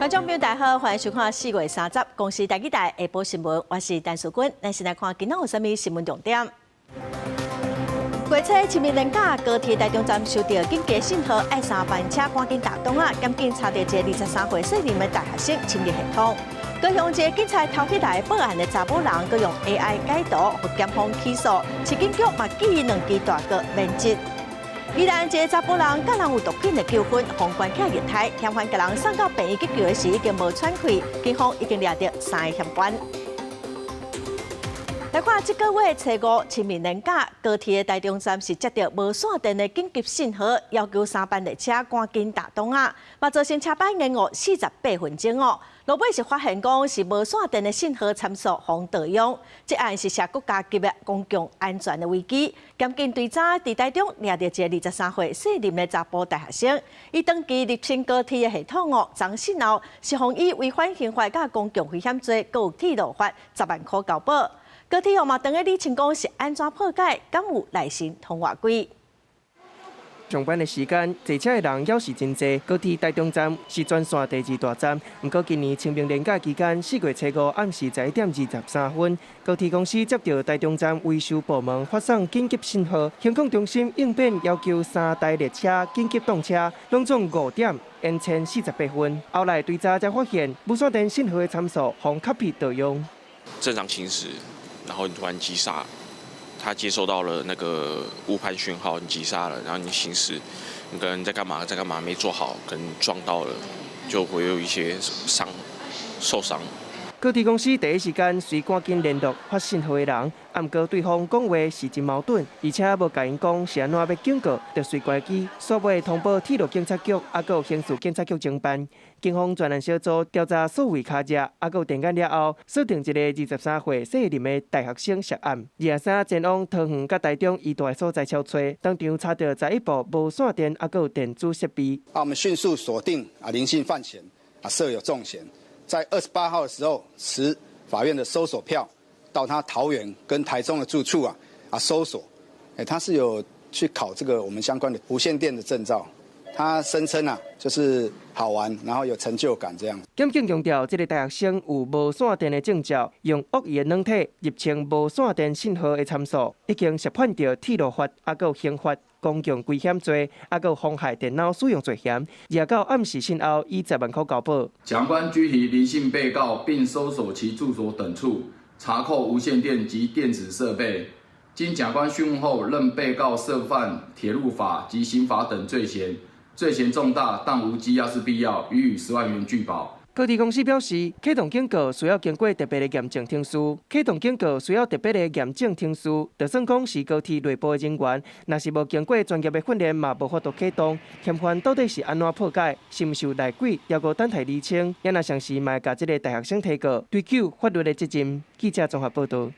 觀眾朋友大家好，歡迎收看四月三十公視台語台下晡新聞，我是陳淑君。咱先來看今仔有啥物新聞重點。過初清明連假，高鐵台中站收到緊急信號，愛三班車趕緊踏擋仔，檢警查著一个23歲細林的大學生侵入系統。高雄一个警察偷翕來報案的查某人，閣用 AI 解圖，予檢方起訴，市警局嘛記伊兩支大過免職。宜蘭一个查埔人佮人有毒品的糾紛，予關起來虐待，嫌犯共人送到病院急救的時已經無喘氣，警方已經掠著三个嫌犯。來看這個月初五清明連假，高鐵的台中站是接著無線電的緊急信號，要求三班列車趕緊踏擋仔，嘛造成車班延誤48分鐘哦。落尾是發現講是無線電的信號參數予盜用，這案是涉國家級的公共安全的危機。檢警對昨佇台中掠著一個23歲細林的查埔大學生，伊長期入侵高鐵的系統哦，昨訊後是予以違反刑法佮公共危險罪，閣有鐵路法10萬箍交保。高鐵嘛，當咧理清講是按怎破解，敢有內線通外鬼？上班的時間，坐車的人猶是真濟。高鐵台中站是全線第二大站，毋過今年清明連假期間，四月初五暗時11點23分，高鐵公司接著台中站維修部門發送緊急信號，行控中心應變要求三台列車緊急擋車，攏總5點延遲48分。後來追查才發現，無線電信號的參數予 copy 盜用。正常行駛，然後你突然急剎。他接收到了那個誤判訊號，你急剎了，然後你行駛，你可能在幹嘛，在幹嘛沒做好，可能撞到了，就會有一些傷、受傷。高鐵公司第一時間隨趕緊聯絡發信號的人，毋過對方講話是真矛盾，而且無共𪜶講是按怎欲警告，就隨關機，煞尾通報鐵路警察局，猶閣有刑事警察局偵辦。警方專案小組調查數位卡車，猶閣有電眼了後，鎖定一个23歲姓林的大學生涉案。23前往桃園佮台中伊蹛的所在搜查，當場查著11部無線電，猶閣有電子設備。啊，我們迅速鎖定啊林姓犯嫌啊設有重嫌。在28號的時候，持法院的搜索票到他桃園跟台中的住處啊搜索，他是有去考這個我們相關的無線電的證照，他聲稱啊就是好玩，然後有成就感這樣。檢警強調，這个大學生有無線電的證照，用惡意的軟體入侵無線電信號的參數，已經涉犯著鐵路法，猶閣有刑法。公共危險罪，猶閣有妨害電腦使用罪嫌，29暗時訊後以10萬箍交保。檢察官拘提林姓被告，並搜索其住所等處，查扣無線電及電子設備。經檢察官訊問後，認被告涉犯鐵路法及刑法等罪嫌，罪嫌重大，但無羈押之必要，予以10萬元具保。高鐵公司表示，啟動警告需要經過特別的驗證程序。啟動警告需要特別的驗證程序，就算講是高鐵內部的人員，若是無經過專業的訓練，嘛無法度啟動。嫌犯到底是按怎破解，是毋是有內鬼，猶閣等待釐清。也若相時嘛會共這个大學生提告，追究法律的責任。記者綜合報導。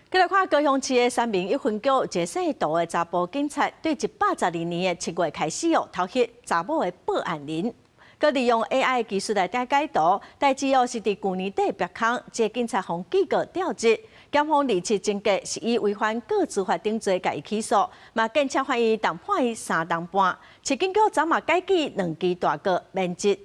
繼續看高雄市的三民一分局，一个姓杜的查埔警察，對112年的7月開始哦，偷翕查某的報案人。閣利用 AI 技術來解圖，代誌哦是佇舊年底曝空，這個警察予記過調職，檢方27偵結是以違反個資法等罪共伊起訴，嘛建請法院重判伊3冬半。市警局昨嘛改記兩支大過免職。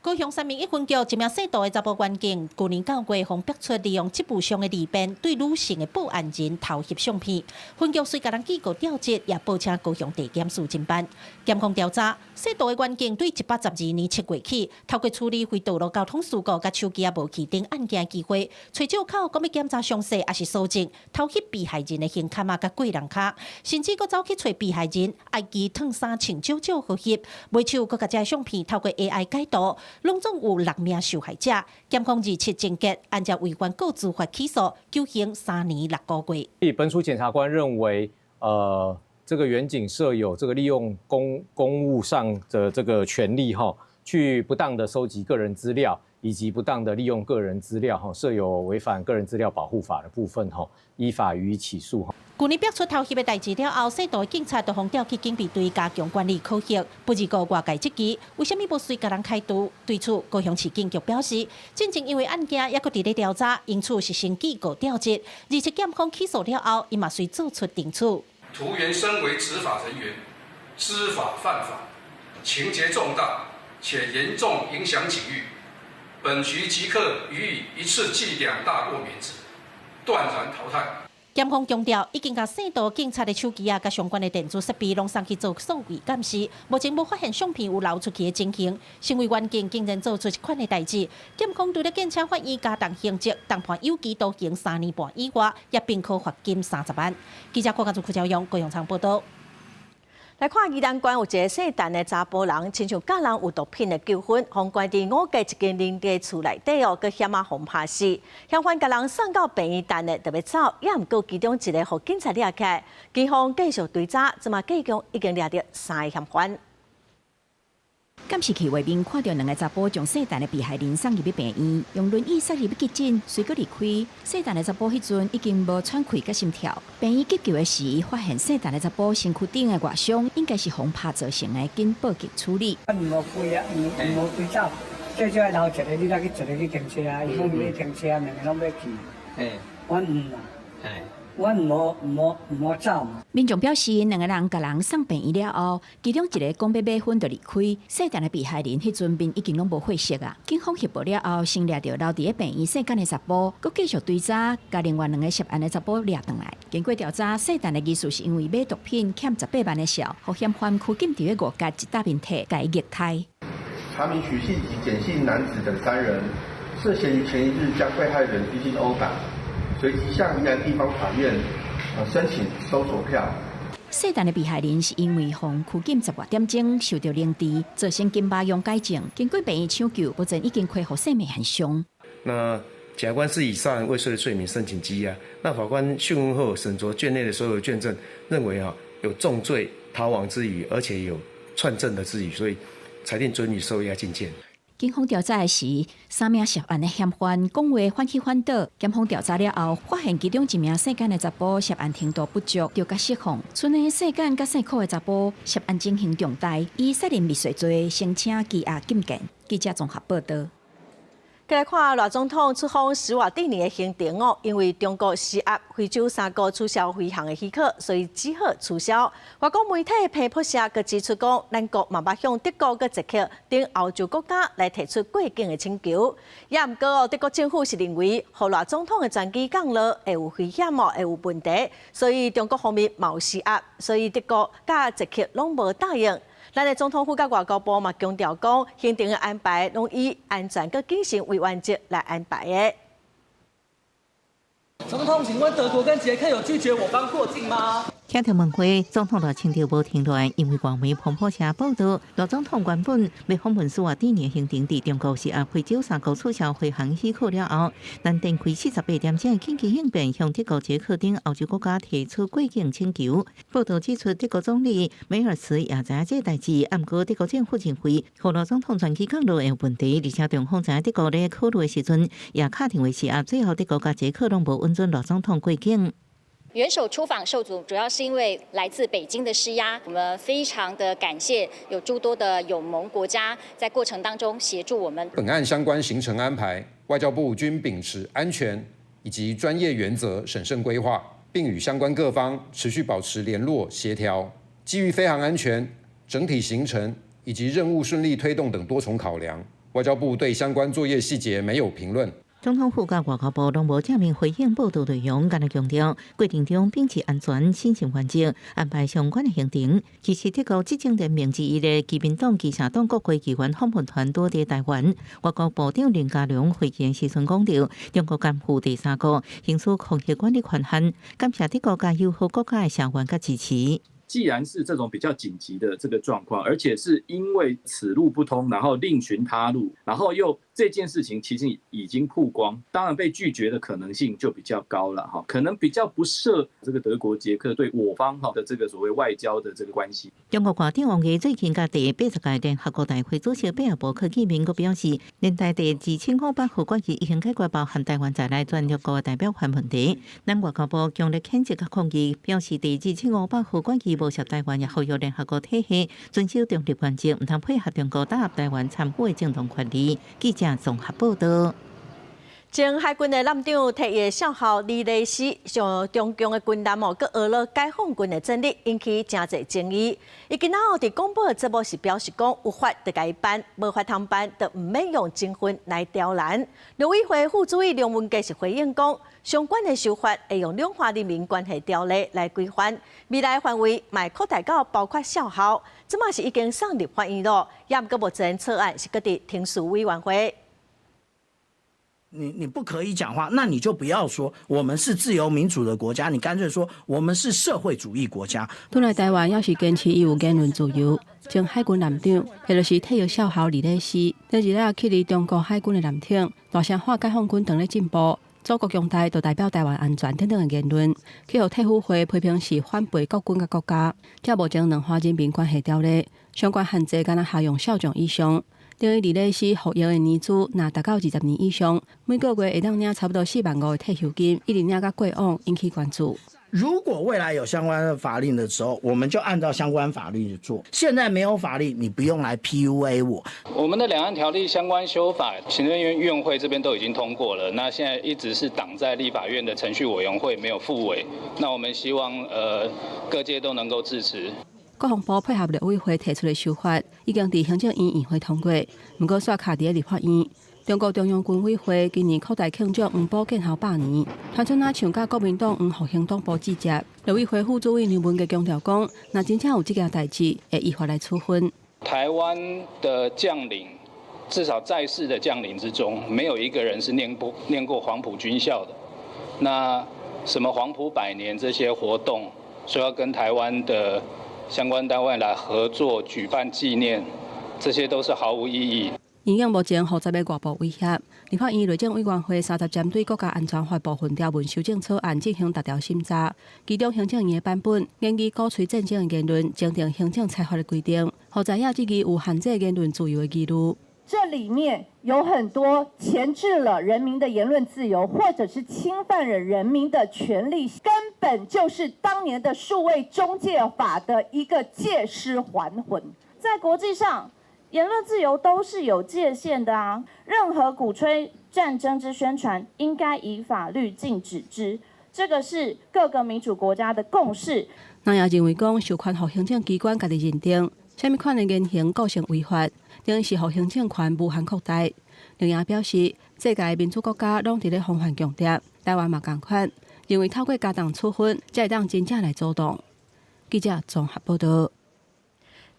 高雄三民一分局一名姓杜的查埔員警，舊年9月予爆出利用職務上的利便，對女性的報案人偷翕相片。分局隨共人記過調職，也報請高雄地檢署偵辦。檢控調查，姓杜的員警對112年7月起，透過處理非道路交通事故佮手機仔無去等案件的機會，揣藉口講欲檢查詳細，抑是搜證，偷翕被害人的胸坎仔佮個人卡，甚至閣走去揣被害人，愛伊脫衫穿少少予翕，尾手閣共這相片透過 AI 解圖。攏總有六名受害者，檢控27偵結，按照違反個資法起訴，求刑3年6個月。本處檢察官認為，這個員警設有這個利用公務上的這個權力，哈，去不當的收集個人資料，以及不當的利用個人資料，哈，設有違反個人資料保護法的部分，哈，依法予以起訴。舊年爆出偷翕的代誌了後，姓杜的警察就予調去警備隊加強管理考核，不過外界質疑，為啥物無隨共人開除？對此，高雄市警局表示，進前因為案件猶閣佇咧調查，因此是先記過調職。而且檢方起訴了後，伊嘛隨做出懲處。塗員身為執法人員，知法犯法，情節重大，且嚴重影響警譽，本局即刻予以一次記兩大過免職，斷然淘汰。檢方強調，已經共姓杜警察的手機啊，佮相關的電子設備攏送去做數位鑑視，目前無發現相片有流出去的情形。身為員警，竟然做出這款的代誌。檢控除了建請法院加重刑責，重判有期徒刑3年半以外，也併科罰金30萬。記者郭家祖、柯昭勇、高永昌報道。來看宜蘭縣有一个姓陳的查埔人，親像佮人有毒品的糾紛，予關佇五家一間人家厝內底哦，閣險仔予拍死。嫌犯共人送到病院等咧，就欲走，也毋過其中一个予警察掠起來，警方繼續追查，這馬計共已經掠著三个嫌犯。監視器畫面看著兩个查埔將姓陳的被害人送入去病院，用輪椅塞入去急診，隨閣離開。姓陳的查埔彼陣已經無喘氣佮心跳。病院急救的時，發現姓陳的查埔身軀頂的外傷應該是予拍造成的，緊報警處理。毋好開啊，毋毋好開走，最少愛留一个，你來去一个去停車啊，伊講欲停車，兩个攏欲去。我毋啊。我毋好毋好毋好走。民眾表示，兩个人共人送病院了後，其中一个講欲買薰就離開。姓陳的被害人彼陣面已經攏無血色啊。警方協報了後，先掠著留佇咧病院姓簡的查埔，閣繼續追查，共另外兩个涉案的查埔掠轉來。經過調查，姓陳的疑似是因為買毒品欠18萬的數，予嫌犯拘禁佇咧五結一搭面體，共伊虐待。查明許姓及簡姓男子等三人涉嫌於前一日將被害人拘禁毆打。隨即向宜蘭地方法院申請搜索票。姓陳的被害人是因為予拘禁十外點鐘，受著凌遲，造成筋肉溶解症，經過病院搶救，目前已經恢復生命現象。那檢察官是以殺人未遂的罪名申請羈押，那法官訊問後審酌卷內的所有卷證，認為啊有重罪逃亡之虞，而且有串證的之虞，所以裁定准予收押禁見。警方調查的時，三名涉案的嫌犯講話反起反倒。檢方調查了後，發現其中一名姓簡的查埔涉案程度不足，著共釋放。賰的姓簡佮姓柯的查埔涉案情形重大，以殺人未遂罪申請羈押禁見。記者綜合報道。繼來看賴總統出訪史瓦蒂尼的行程哦，因為中國施壓非洲三國取消飛航的許可，所以只好取消。外國媒體彭博社閣指出講，咱國嘛捌向德國、佮捷克等歐洲國家來提出過境的請求。也毋過哦，德國政府是認為，予賴總統的專機降落會有危險哦，會有問題，所以中國方面嘛有施壓，所以德國佮捷克攏無答應。咱的總統府佮外交部嘛強調講，行程的安排攏以安全佮謹慎為原則來安排的。總統，請問德國跟捷克有拒絕我方過境嗎？聽著問話，總統賴清德無添亂，因為外媒彭博社報道，賴總統原本欲訪問史瓦蒂尼行程，佇中國施壓非洲三國取消飛航許可了後，咱展開48點鐘的緊急應變，向德國、捷克等歐洲國家提出過境請求。報道指出，德國總理梅爾茨也知影這个代誌，毋過德國政府認為，予賴總統專機降落會有問題，而且中方知影德國咧考慮的時陣，也敲電話施壓，最後德國佮捷克攏無允准賴總統過境。元首出訪受阻，主要是因為來自北京的施壓。我們非常的感謝有諸多的友盟國家在過程當中協助我們。本案相關行程安排，外交部均秉持安全以及專業原則審慎規劃，並與相關各方持續保持聯絡協調。基於飛航安全、整體行程以及任務順利推動等多重考量，外交部對相關作業細節沒有評論。總統府佮外交部攏無正面回應報道內容，干焦強調過程中秉持安全、審慎原則安排相關的行程。其實德國執政聯盟之一的基民黨、基社黨國會議員訪問團拄佇台灣，外交部長林佳龍會見時陣講著，中國肩負第三國行使空域管理權限，感謝德國佮友好國家的聲援佮支持。既然是這種比較緊急的這個狀況，而且是因為此路不通，然後另尋他路，然後又這件事情其實已經曝光，當然被拒絕的可能性就比較高了哈，可能比較不涉這個德國捷克對我方哈的這個所謂外交的這個關係。中國外長王毅最近佮第80屆聯合國大會主席貝爾伯克見面，閣表示，聯大第2500號決議已經解決包含台灣在內全六國代表權問題。咱外交部強烈譴責佮抗議，表示第2500號決議無涉台灣，也呼籲聯合國體系遵守中立原則，毋通配合中國打壓台灣參與的正當權利。記者綜合報道。前海軍的艦長退役少校李麗斯上中共的軍艦哦，閣訛了解放軍的戰力，引起誠濟爭議。伊今仔哦佇廣播節目是表示講，有法就共伊辦，無法通辦，就毋免用情份來刁難。陸委會副主委梁文傑是回應講，相關的修法會用兩岸人民關係條例來規範，未來範圍嘛會擴大到包括少校，這馬是已經送立法院咯，也毋過目前草案是閣佇程序委員會。你不可以講話，那你就不要說我們是自由民主的國家，你乾脆說我們是社會主義國家。轉來台灣，猶是堅持伊有言論自由。前海軍艦長，彼就是退役少校李禮斯，前日仔去佇中國海軍的艦艇，大聲喊解放軍當咧進步，祖國強大就代表台灣安全等等的言論，去予退輔會批評是反背國軍佮國家。這目前兩岸人民關係條例相關限制，敢若適用少將以上。等於李禮斯服役的年資，若達到20年以上，每個月會當領差不多4萬5的退休金，一直領到過往，引起關注。如果未來有相關的法令的時候，我們就按照相關法律去做。現在沒有法律，你不用來 PUA 我。我們的兩岸條例相關修法，行政院院會這邊都已經通過了，那現在一直是擋在立法院的程序委員會沒有復委。那我們希望各界都能夠支持。國防部配合陸委會提出的修法，已經佇行政院院會通過，毋過煞卡佇咧立法院。中國中央軍委會今年擴大慶祝黃埔建校100年，傳出若像佮國民黨黃復興黨部指責。陸委會副主委梁文傑強調講，若真正有這件代誌，會依法來處分。台灣的將領，至少在世的將領之中，沒有一個人是念過黃埔軍校的。那什麼黃埔百年這些活動，說要跟台灣的相關單位來合作舉辦紀念，這些都是毫無意義。因應目前複雜的外部威脅，立法院內政委員會三十針對國家安全法部分條文修正草案進行逐條審查，其中行政院的版本研議鼓吹戰爭的言論，增訂行政裁罰的規定，予在野質疑有限制言論自由的疑慮。這裡面有很多鉗制了人民的言論自由，或者是侵犯了人民的權利，根本就是當年的數位中介法的一個借屍還魂。在國際上，言論自由都是有界限的啊！任何鼓吹戰爭之宣傳，應該以法律禁止之。這個是各個民主國家的共識。那也認為講，授權予行政機關家己認定，啥物款的言行構成違法，等於是予行政權無限擴大。另外表示，世界民主國家攏佇咧防範共諜，台灣嘛仝款，認為透過加重處分，才會當真正來阻擋。記者綜合報道。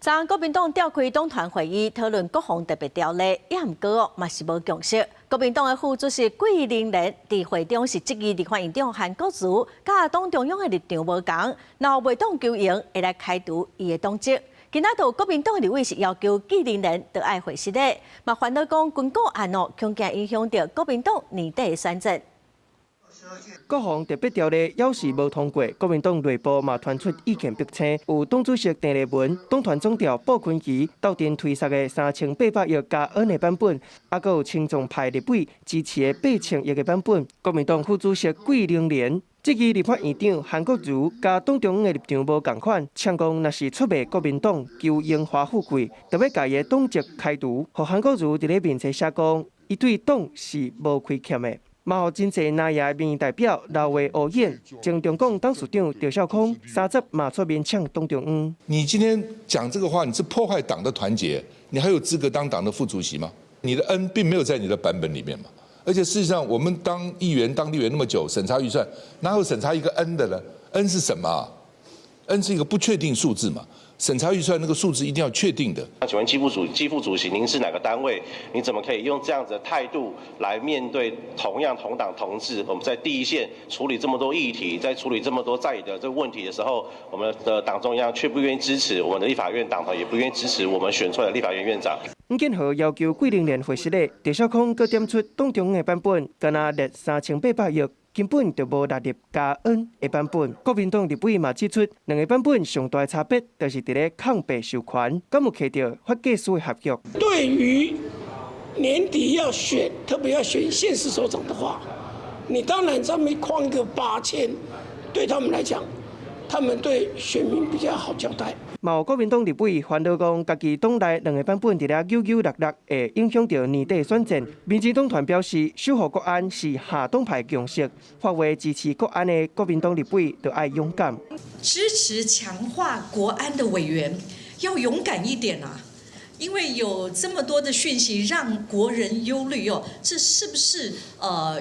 昨昏國民黨召開黨團會議，討論國防特別條例，也毋過嘛是無共識。國民黨的副主席紀玲蓮佇會中是質疑立法院長韓國瑜，佮黨中央的立場無仝，若袂當求贏，會來開除伊的黨籍。今仔就國民黨立委是要求紀玲蓮著愛回失禮，嘛煩惱講軍購案哦，恐驚影響著國民黨年底的選戰。國防特別條例猶是無通過，國民黨內部嘛傳出意見迫青，有黨主席鄭麗文、黨團總召傅崐萁鬥陣推捒的3800億加 N 的版本，抑閣有親中派立委支持的8000億的版本。國民黨副主席紀玲蓮質疑立法院長韓國瑜佮黨中央的立場無仝款，嗆講若是出賣國民黨求榮華富貴，就欲共伊的黨籍開除。予韓國瑜佇咧面冊寫講，伊對黨是無虧欠的。嘛，予真濟藍營民意代表鬧話烏眼，前中廣董事長趙少康三十嘛出面嗆黨中央。你今天講這個話，你是破壞黨的團結，你還有資格當黨的副主席嗎？你的 N 並沒有在你的版本裡面嘛。而且事實上，我們當議員、當立委那麼久，審查預算，哪有審查一個 N 的呢？N 是什麼？N 是一個不確定數字嘛。審查預算那個數字一定要確定的。那請問紀副主席，您是哪個單位？你怎麼可以用這樣子的態度來面對同樣同黨同志？我們在第一線處理這麼多議題，在處理這麼多在野的這個問題的時候，我們的黨中央卻不願意支持我們的立法院黨團，也不願意支持我們選出來的立法院院長。黃建和要求桂玲蓮回失禮，鄭少康閣點出黨中央的版本，敢若列3800億。根本就無納入加 N 的版本。國民黨立委嘛指出，兩個版本上大的差別，就是佇咧空白授權，敢有揢著法制司的合約。對於年底要選，特別要選縣市首長的話，你當然上面框個8000，對他們來講，他們對選民比較好交代。嘛有國民黨立委煩惱講，家己黨內兩個版本佇咧扭扭搦搦，會影響著年底選戰。民進黨團表示，守護國安是下黨派共識，發話支持國安的國民黨立委就愛勇敢。支持強化國安的委員要勇敢一點啊！因為有這麼多的訊息讓國人憂慮哦，這是不是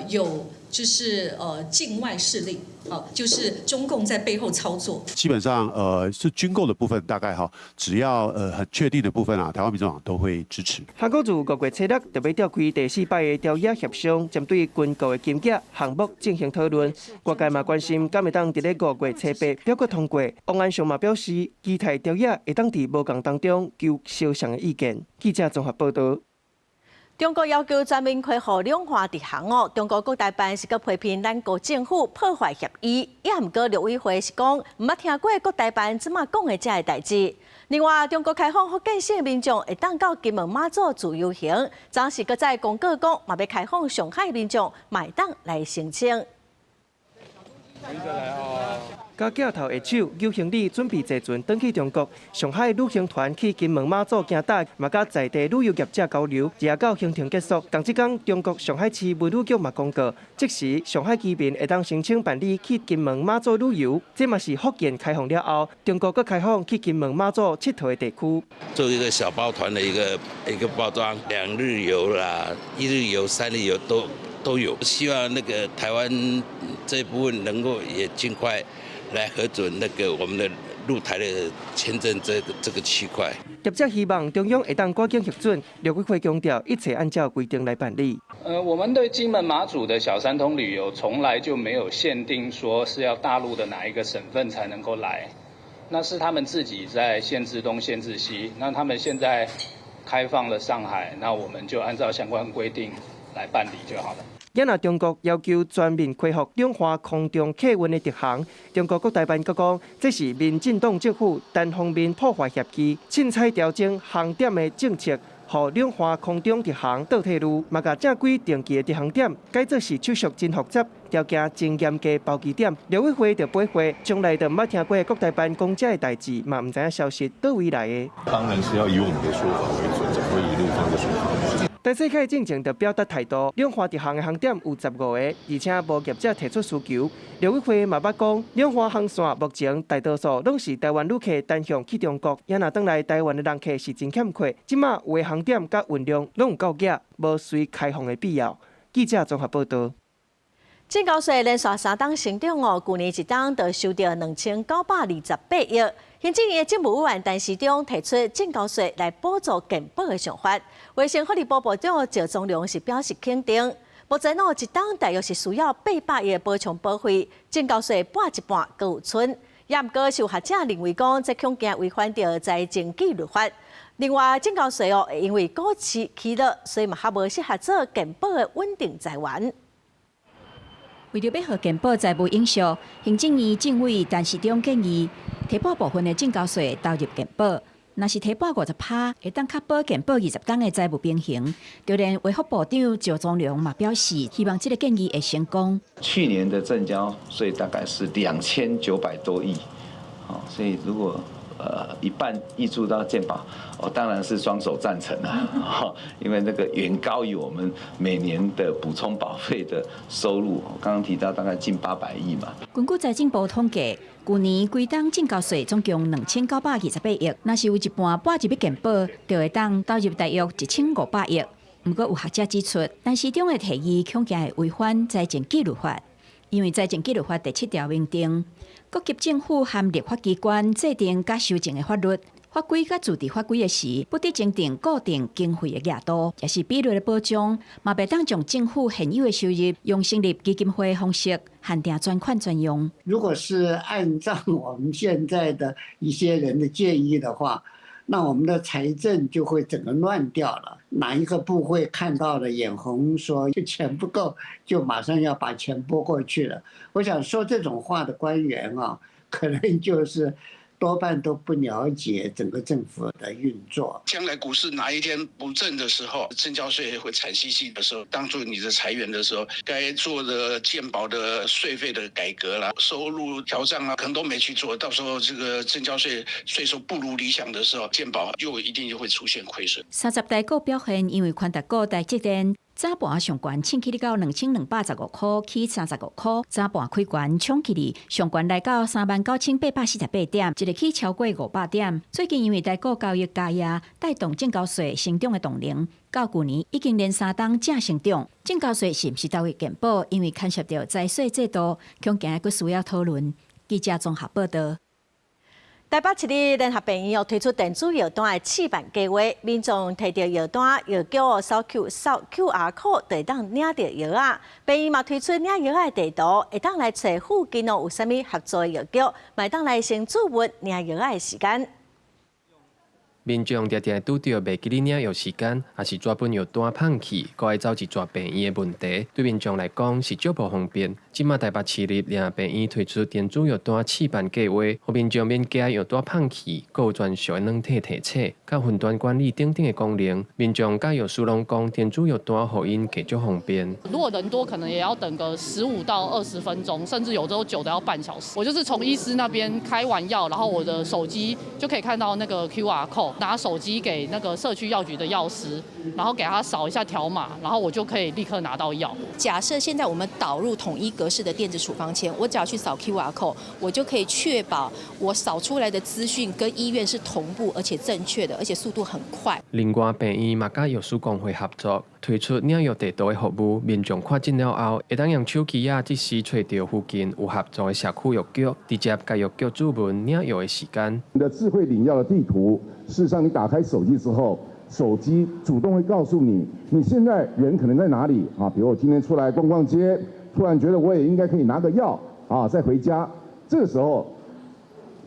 有就是境外勢力哦，就是中共在背後操作？基本上是軍購的部分，大概哈，只要很確定的部分啊，台灣民眾黨都會支持。韓國自5月7日就欲召開第四擺的朝野協商，針對軍購的金額項目進行討論。外界嘛關心，敢會當佇咧5月7日表決通過。王安祥嘛表示，期待朝野會當佇無仝當中求相像的意見。記者綜合報導。中國要求全面開放兩岸直航哦，中國國台辦是閣批評咱國政府破壞協議，也毋過陸委會是講毋捌聽過國台辦這麼講的這个代誌。另外，中國開放福建省民眾會當到金門馬祖自由行，昨時閣再公告講，嘛欲開放上海民眾嘛會當來申請。佮鏡頭下手，揪行李準備坐船轉去中國。上海旅行團去金門馬祖行搭，嘛佮在地旅遊業者交流，直到行程結束。仝這工，中國上海市文旅局嘛公告，即時上海居民會當申請辦理去金門馬祖旅遊。這嘛是福建開放了後，中國閣開放去金門馬祖𨑨迌的地區。做一個小包團的一個包裝，2日遊啦，1日遊、3日遊都有。希望那個台灣這部分能夠也盡快來核准那個我們的入台的簽證這個區塊。業者希望中央會當趕緊核准，陸委會強調一切按照規定來辦理。我們對金門馬祖的小三通旅遊從來就沒有限定，說是要大陸的哪一個省份才能夠來，那是他們自己在限制東限制西。那他們現在開放了上海，那我們就按照相關規定來辦理就好了。也若中國要求全面恢復兩岸空中客運的直航，中國國台辦閣講，這是民進黨政府單方面破壞協議，凊彩調整航點的政策，予兩岸空中直航倒退嚕，嘛共正規定期的直航點改做是手續真複雜、條件真嚴格包機點。陸委會就回話，從來就毋捌聽過國台辦講這个代誌，嘛毋知影消息佗位來的。當然是要以我們的說法為準，怎麼會以陸方的說法為準？陳世凱進前就表達態度，兩岸直航的航點有15個，而且無業者提出需求。陸委會嘛捌講，兩岸航線目前大多數攏是台灣旅客單向去中國，也若轉來台灣的人客是真欠缺。這馬有的航點佮運量攏有夠額，無隨開放的必要。記者綜合報導。證交稅連續3冬成長哦，舊年一冬就收著2928億。行政院的政務委員陳時中提出證交稅來補助健保的想法，衛生福利部部長趙宗良是表示肯定。目前哦，一冬大約是需要800億的補充保費，證交稅撥一半閣有賰。也毋過是有學者認為講，這恐驚違反著財政紀律法。另外，證交稅哦，因為股市起落，所以嘛較無適合做健保的穩定財源。為著欲予健保財務永續，行政院政委陳時中建議，提撥部分的證交稅投入健保。若是提撥50%，會當確保健保20冬的財務平衡。就連衛福部長趙宗良嘛表示，希望這个建議會成功。去年的證交稅大概是2900多億，所以如果一半挹注到健保，我當然是雙手贊成啦，因為那個遠高於我們每年的補充保費的收入。我剛剛提到大概近800億嘛。根據財政部統計，舊年規冬證交稅總共2928億，若是有一半撥入去健保，就會當投入大約1500億。毋過有學者指出，陳時中的提議恐驚會違反財政紀律法，因為財政紀律法第7條明定，各級政府和立法機關制定佮修正的法律、法規佮自治法規的時，不得增訂固定經費的額度，抑是比率的保障，嘛袂當將政府現有的收入用成立基金會的方式限定專款專用。如果是按照我們現在的一些人的建議的話，那我們的財政就會整個亂掉了。哪一個部會看到了眼紅，說錢不夠，就馬上要把錢撥過去了。我想說這種話的官員啊，可能就是多半都不了解整個政府的運作。將來股市哪一天不振的時候，證交稅會慘兮兮的時候，當初你的裁員的時候，該做的健保的稅費的改革啦，收入調漲啊，可能都沒去做，到時候這個證交稅稅收不如理想的時候，健保又一定就會出現虧損。30大股表現，因為寬達股台積電早盤上懸，衝起到2215塊，起35塊。早盤開懸衝起去，上懸來到39,848點，一日起超過500點。最近因為台股交易加壓，帶動證交稅成長的動能，到舊年已經連三冬正成長。證交稅是毋是投入健保？因為牽涉到財稅制度，恐驚閣需要討論。記者綜合報道。台北市立聯合病院又推出電子藥單的試辦計劃，民眾提著藥單，藥局掃 QR code 就會當領著藥仔。病院嘛推出領藥仔的地圖，會當來揣附近哦有啥物合作的藥局，嘛會當來先注問領藥仔的時間。民眾常常會拄著袂記得領藥時間，抑是紙本藥單放去，閣愛走一逝病院的問題，對民眾來講是足無方便。這馬台北市立聯合病院推出電子藥單試辦計劃，予民眾免驚藥單放去，閣有專屬的軟體提醒，佮雲端管理等等的功能。民眾佮藥師攏講，電子藥單予𪜶加足方便。如果人多，可能也要等個15到20分鐘，甚至有時候久的要半小時。我就是從醫師那邊開完藥，然後我的手機就可以看到那個 QR code。拿手機給那個社區藥局的藥師，然後給他掃一下條碼，然後我就可以立刻拿到藥。假設現在我們導入統一格式的電子處方簽，我只要去掃 QR code，我就可以確保我掃出來的資訊跟醫院是同步，而且正確的，而且速度很快。另外，病院嘛佮藥師公會合作，推出領藥地圖的服務，民眾看診了後，會當用手機仔即時揣著附近有合作的社區藥局，直接共藥局諮問領藥的時間。你的智慧領藥的地圖，事實上你打開手機之後，手機主動會告訴你，你現在人可能在哪裡啊？比如我今天出來逛逛街，突然覺得我也應該可以拿個藥啊，再回家。這個時候，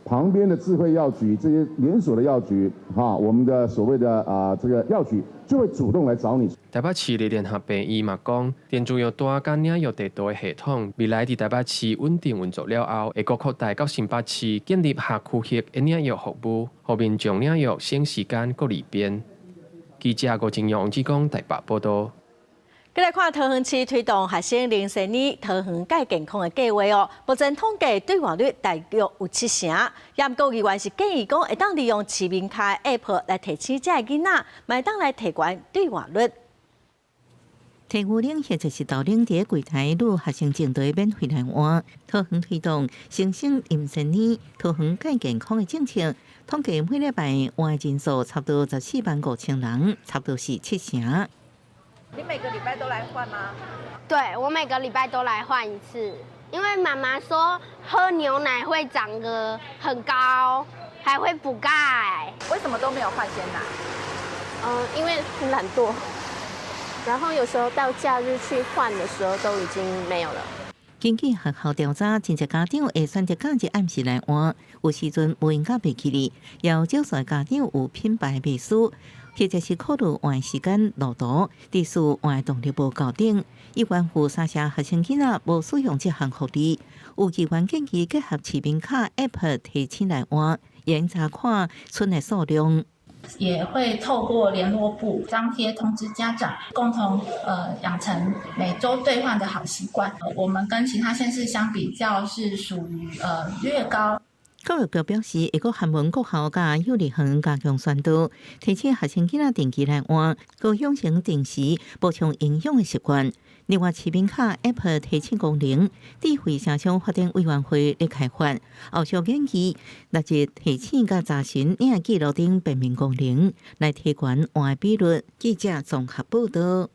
旁邊的智慧藥局，這些連鎖的藥局，哈，我們的所謂的啊這個藥局就會主動來找你。台北市立聯合病院嘛講，電子藥單佮領藥地圖的系統，未來佇台北市穩定運作了後，會閣擴大到新北市，建立跨區域的領藥服務，予民眾領藥省時間閣利便。記者郭正陽、王志剛台北報道。閣來看桃園市推動學生零鮮奶桃園蓋健康的計劃哦。目前統計兌換率大約有七成，也毋過議員是建議講，會當利用市民卡 App 來提醒這个囡仔，嘛會當來提懸兌換率。提牛奶或者是豆奶佇櫃台予學生正對免費來換，桃園推動新生飲鮮奶桃園蓋健康的政策，統計每禮拜換人數差不多14萬5千人，差不多是七成。你每個禮拜都來換嗎？對，我每個禮拜都來換一次，因為媽媽說喝牛奶會長得很高，還會補鈣。為什麼都沒有換鮮奶？嗯，因為很懶惰，然後有時候到假日去換的時候都已經沒有了。根據學校調查，真濟家長會選擇假日暗時來換，有時陣無閒佮袂記得，也有少數家長有品牌迷思，或者是考慮換時間路途、地數換動力無夠等，議員呼三社學生囡仔無使用這項福利，有議員建議結合市民卡 App 提醒來換，嚴查看賰的數量。也會透過聯絡簿張貼通知家長，共同養成每週兌換的好習慣。我們跟其他縣市相比較，是屬於略高。教育局表示，會閣函文各校佮幼兒園加強宣導，提醒學生囡仔定期來換，閣養成定時補充營養的習慣。另外，市民卡 App 提醒功能，智慧城鄉發展委員會咧開發，後續研議納入提醒佮查詢領記錄等便民功能，來提懸換比率。記者綜合報道。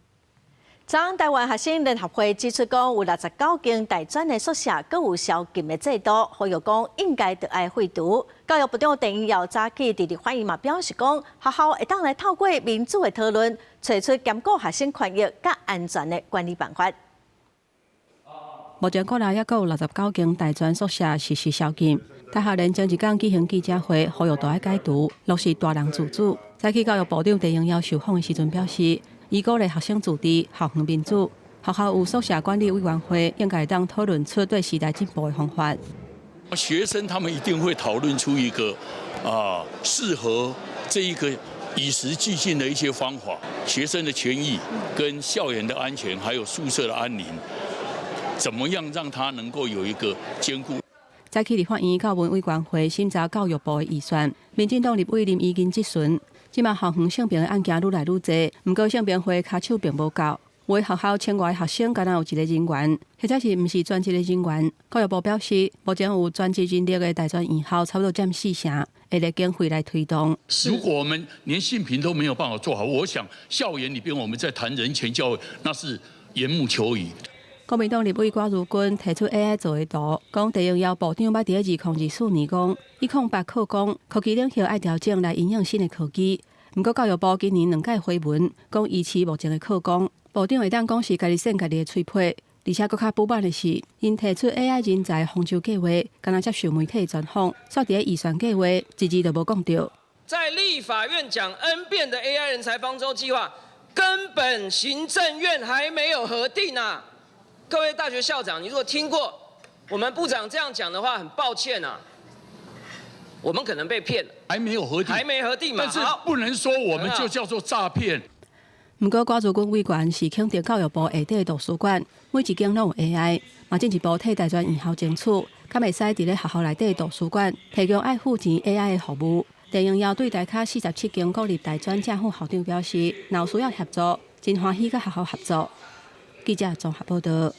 昨昏台灣學生聯合會指出，講有69間大專的宿舍，閣有宵禁的制度，呼籲講應該著愛廢除。教育部長鄧英耀早起佇立法院嘛表示講，學校會當來透過民主的討論，揣出兼顧學生權益佮安全的管理辦法。目前國內猶閣有69間大專宿舍實施宵禁。大學聯前一工舉行記者會，呼籲著愛解除，落實大人自主。早起教育部長鄧英耀受訪的時陣表示，伊鼓勵學生自治、校園民主，學校有宿舍管理委員會，應該當討論出對時代進步的方法。學生他們一定會討論出一個啊適合這一個與時俱進的一些方法，學生的權益跟校園的安全，還有宿舍的安寧，怎麼樣讓他能夠有一個兼顧？早起立法院教文委員會審查教育部的預算，民進黨立委林宜金質詢：這馬校園性平的案件愈來愈濟，毋過性平會跤手並無夠，有的學校1000外學生，敢若有一個人員，或者是毋是專職的人員。教育部表示，目前有專職人力的大專院校差不多佔四成，會列經費來推動。如果我們連性平都沒有辦法做好，我想校園裡邊我們在談人權教育，那是緣木求魚。國民黨立委郭如君提出 AI 做的圖，講鄭容耀部長捌佇2024年講，108課綱科技領袖愛調整來因應新的科技。毋過教育部今年兩屆回文講維持目前的課綱，部長會當講是家己扇家己的喙皮，而且閣較不滿的是，𪜶提出 AI 人才方舟計劃，敢若接受媒體專訪，煞佇咧預算計劃一字都無講著。在立法院講 N 遍的 AI 人才方舟計劃，根本行政院還沒有核定啊！各位大學校長，你如果聽過我們部長這樣講的話，很抱歉啊，我們可能被騙了。還沒有核定，還沒核定嘛？但是不能說我們就叫做詐騙。毋過郭如君委員是肯定教育部下底的圖書館，每一間攏有 AI，嘛進一步替大專院校爭取，敢會使佇咧學校內底的圖書館提供愛付錢 AI 的服務。鄭容耀對台跤47間國立大專正副校長表示，若有需要協助，真歡喜佮學校合作。記者綜合報道。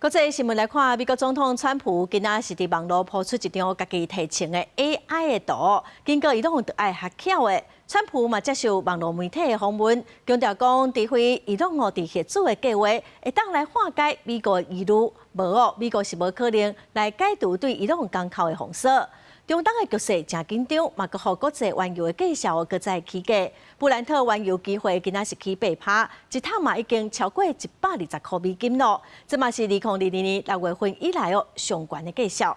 國際新聞來看，美國總統川普今仔是佇網路鋪出一張家己提穿的 AI 的圖，經過伊攏著愛較巧的。川普嘛接受網路媒體的訪問，強調講，除非伊朗哦佇核子的計劃會當來化解美國疑慮，無哦，美國是無可能來解除對伊朗港口的封鎖。中東的局勢誠緊張，嘛閣予國際原油的價數閣再起價。布蘭特原油期貨今仔是起8趴，一桶嘛已經超過120塊美金咯。這嘛是2022年6月份以來哦上懸的價數。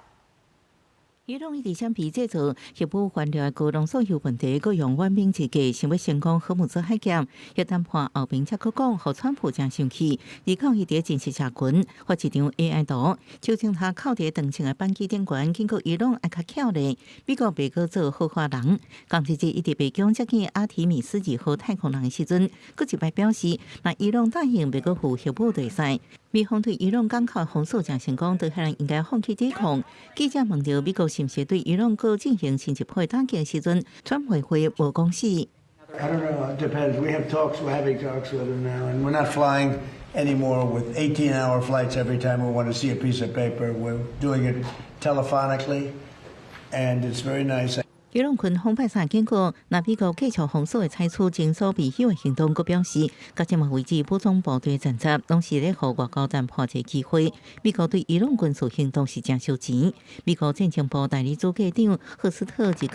伊朗一直閃避製造核武原料的高濃縮鈾問題，閣用緩兵之計，想欲成功荷姆茲海峽。核談判後邊才閣講，予川普誠生氣。二九伊佇真實社群發一張 AI 圖，手指頭扣佇長槍的扳機頂懸，警告伊朗愛較巧咧。美國袂閣做好花人。仝一日伊佇白宮接見阿提米斯二號太空人的時陣，閣一擺表示，若伊朗答應袂閣付核武就會使。美方對伊朗港口封鎖誠成功，德黑蘭應該放棄抵抗。記者問著美國是毋是對伊朗閣進行新一波打擊時陣，川普回無講死。 I don't know. It depends. We have talks. We're having talks with them now, and we're not flying anymore with 18-hour flights every time we want to see a piece of paper. We're doing it telephonically, and it's very nice. 伊朗軍方拜三警告，若美國繼續封鎖會採取前所未有的行動，閣表示，到這馬為止，武裝部隊戰爭攏是咧予外交談判一個機會。美國對伊朗軍事行動是誠燒錢。美國戰爭部代理主計長赫斯特日九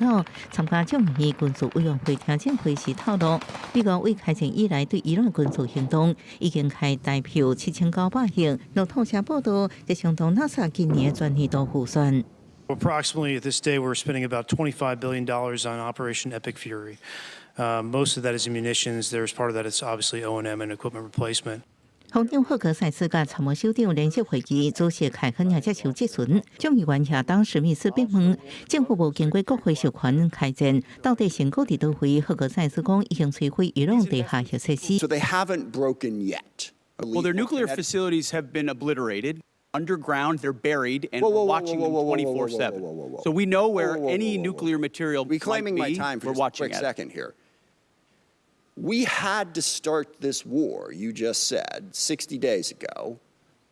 參加眾議院軍事委員會聽證會時透露，美國為開戰以來對伊朗軍事行動已經開台票7900億。路透社報道，這相當 NASA 今年全年度預算。 Approximately at this day, we're spending about $25 billion on Operation Epic Fury. Most of that is in munitions. There's part of that is obviously O&M and equipment replacement. 防長赫格塞斯佮參謀首長聯席會議主席凱亨也接受質詢，眾議員亞當史密斯逼問政府無經過國會授權開戰，到底成果佇佗位？赫格塞斯講已經摧毀伊朗地下核設施。 So they haven't broken yet. Well, their nuclear facilities have been obliterated. Underground, they're buried, and Whoa, we're whoa, whoa, watching whoa, them whoa, whoa, whoa, 24 whoa, 7. whoa, whoa, whoa. So we know where Whoa, whoa, whoa, any whoa, whoa. nuclear material Reclaiming might my be. time for We're just a watching quick at it. second here. We had to start this war, you just said, 60 days ago,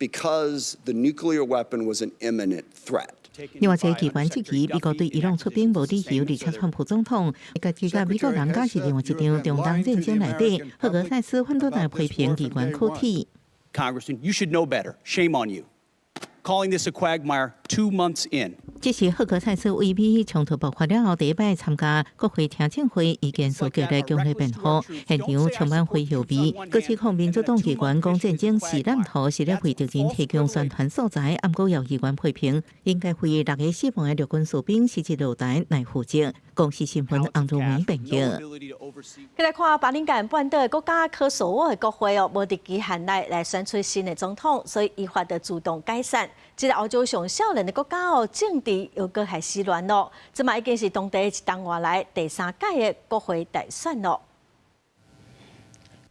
because the nuclear weapon was an imminent threat. 另外，一個機關質疑美國對伊朗出兵無理由，而且川普總統家己佮美國人假是另外一場中東戰爭內底，赫格塞斯反對來批評機關口體。 Congressman, you should know better. Shame on you. Calling this a quagmire 2 months in. 這是赫格塞斯為美伊衝突爆發了後第一擺參加國會聽證會，意見所激烈強烈辯護，現場充滿火藥味。閣指控民主黨議員講戰爭是濫徒，是咧為敵人提供宣傳素材。毋過有議員批評，應該為六個死亡的陸軍士兵實際落台來負責。公視新聞洪如梅編譯。繼來看巴爾幹半島的國家科索沃的國會哦，無佇期限內來選出新的總統，所以依法著自動解散。這個歐洲上少年年的國家哦，政治又閣開始亂咯。這擺已經是當地一冬外來第三屆的國會大選咯。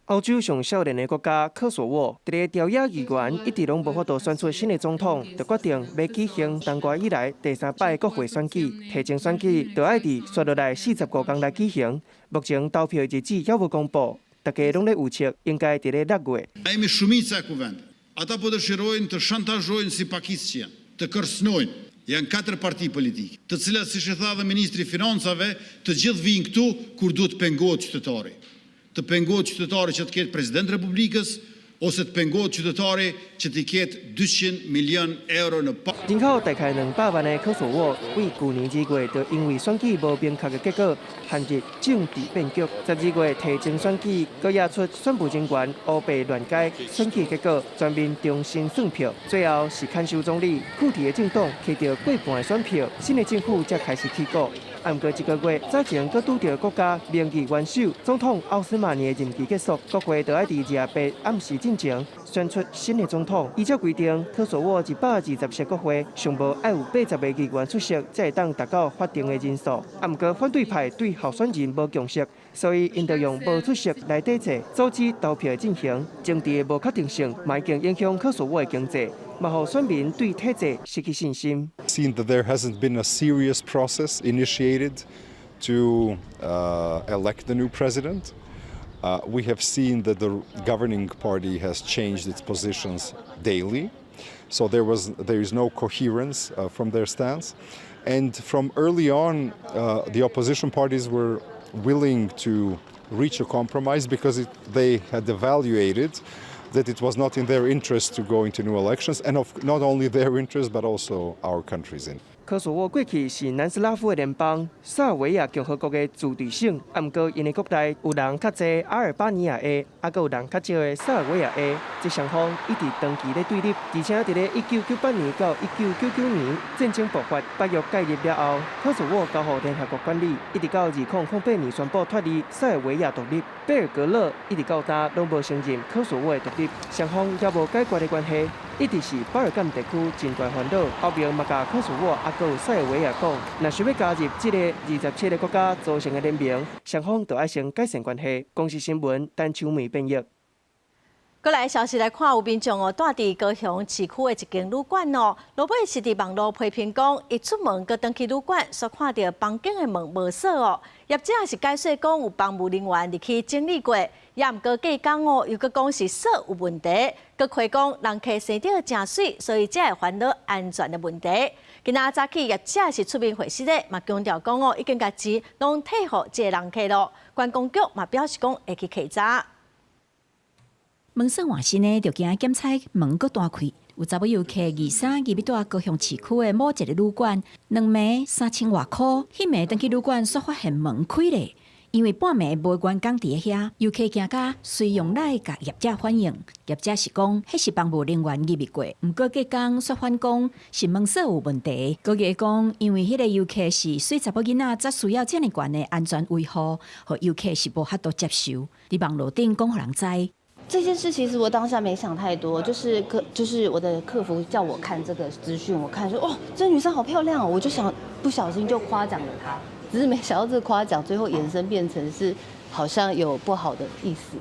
歐洲上少年的國家科索沃，佇咧朝野議員一直攏無法度選出新的總統，就決定欲舉行冬外以來第三擺國會選舉。提前選舉就愛佇紲落來45工來舉行。目前投票日子猶無公布，大家攏咧預測應該佇咧6月。 Jemi shumica e kuvendit. Ata po dëshirojnë të shantazhojnë si pakicë që janë, të kërcënojnë. Janë katër parti politike, të cilat, siç e tha dhe ministri i Financave, të gjithë vijnë këtu kur duhet të pengohet qytetari. Të pengohet qytetari që të ketë president të Republikës, ose të pengohet qytetari që t'i ketë 200 milion euro në pa。人口大概200萬的科索沃，對舊年2月就因為選舉無明確的結果，陷入政治變局。12月提前選舉，閣惹出選務人員烏白亂改選舉結果，全面重新算票。最後是看守總理庫蒂的政黨取得過半的選票，新的政府才開始起鼓。毋過一個月早前，閣拄著國家名譽元首總統奧斯馬尼的任期結束，國會就愛佇28暗時進前選出新的總統。依照規定，科索沃120席國會上無愛有80個議員出席，才會當達到法定的人數。毋過反對派對候選人無共識，所以𪜶就用無出席來抵制，阻止投票的進行。政治的無確定性，嘛已經影響科索沃的經濟，嘛予選民對體制失去信心。 Seen that there hasn't been a serious process initiated to elect the new president. We have seen that the governing party has changed its positions daily, so there is no coherence from their stance. And from early on, the opposition parties were willing to reach a compromise because they had evaluated that it was not in their interest to go into new elections, and of not only their interest but also our country's interest. 科索沃過去是南斯拉夫的聯邦，塞爾維亞共和國的自治省。毋過𪜶的國內有人較濟阿爾巴尼亞裔，抑閣有人較少的塞爾維亞裔，這雙方一直長期咧對立。而且佇咧1998年到1999年戰爭爆發，北約介入了後，科索沃交予聯合國管理，一直到2008年宣布脫離塞爾維亞獨立。貝爾格勒一直到今攏無承認科索沃的獨立，雙方猶無解決的關係，一直是巴爾幹地區真大煩惱。歐盟嘛共科索沃抑閣有塞爾維亞講，若想欲加入這个27個國家組成的聯盟，雙方就愛先改善關係。公視新聞陳秋梅編譯。閣來消息來看，有民眾哦，蹛佇高雄市區的一間旅館哦，落尾是佇網路批評講，伊出門閣轉去旅館，煞看著房間的門無鎖哦。業者是解釋講有房務人員入去整理過，也毋過隔工哦，又閣講是鎖有問題，閣開講人客生得誠媠，所以才會煩惱安全的問題。今仔早起業者是出面回釋的，嘛強調講哦，已經共錢攏退予這个人客咯。觀光局嘛表示講會去稽查。門鎖換新的，就驚檢採門閣彈開。有查某遊客23入欲蹛高雄市區的某一个旅館，兩暝3000外箍，彼暝轉去旅館，煞發現門開咧。因為半暝無員工佇遐，遊客驚甲隨用來共業者反映。業者是講，彼是房務人員入去過，毋過隔工煞反講是門鎖有問題。閣會講，因為彼个遊客是媠查某囡仔，才需要遮爾懸的安全維護，予遊客是無法度接受。佇網路頂講予人知。這件事其實我當下沒想太多，就是我的客服叫我看這個資訊，我看說哦，這女生好漂亮哦，我就想不小心就誇獎了她，只是沒想到這個誇獎最後延伸變成是好像有不好的意思，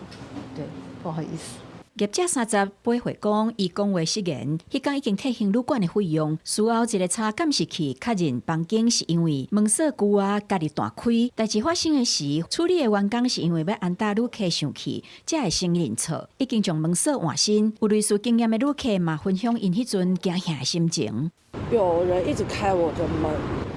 對，不好意思。業者38歲講，伊講話失言，彼工已經退還旅館的費用。事後一个查監視器確認房間是因為門鎖舊啊，家己彈開。代誌發生的時，處理的員工是因為欲安搭旅客生氣，才會承認錯，已經將門鎖換新。有類似經驗的旅客嘛，分享𪜶彼陣驚嚇的心情。有人一直開我的門，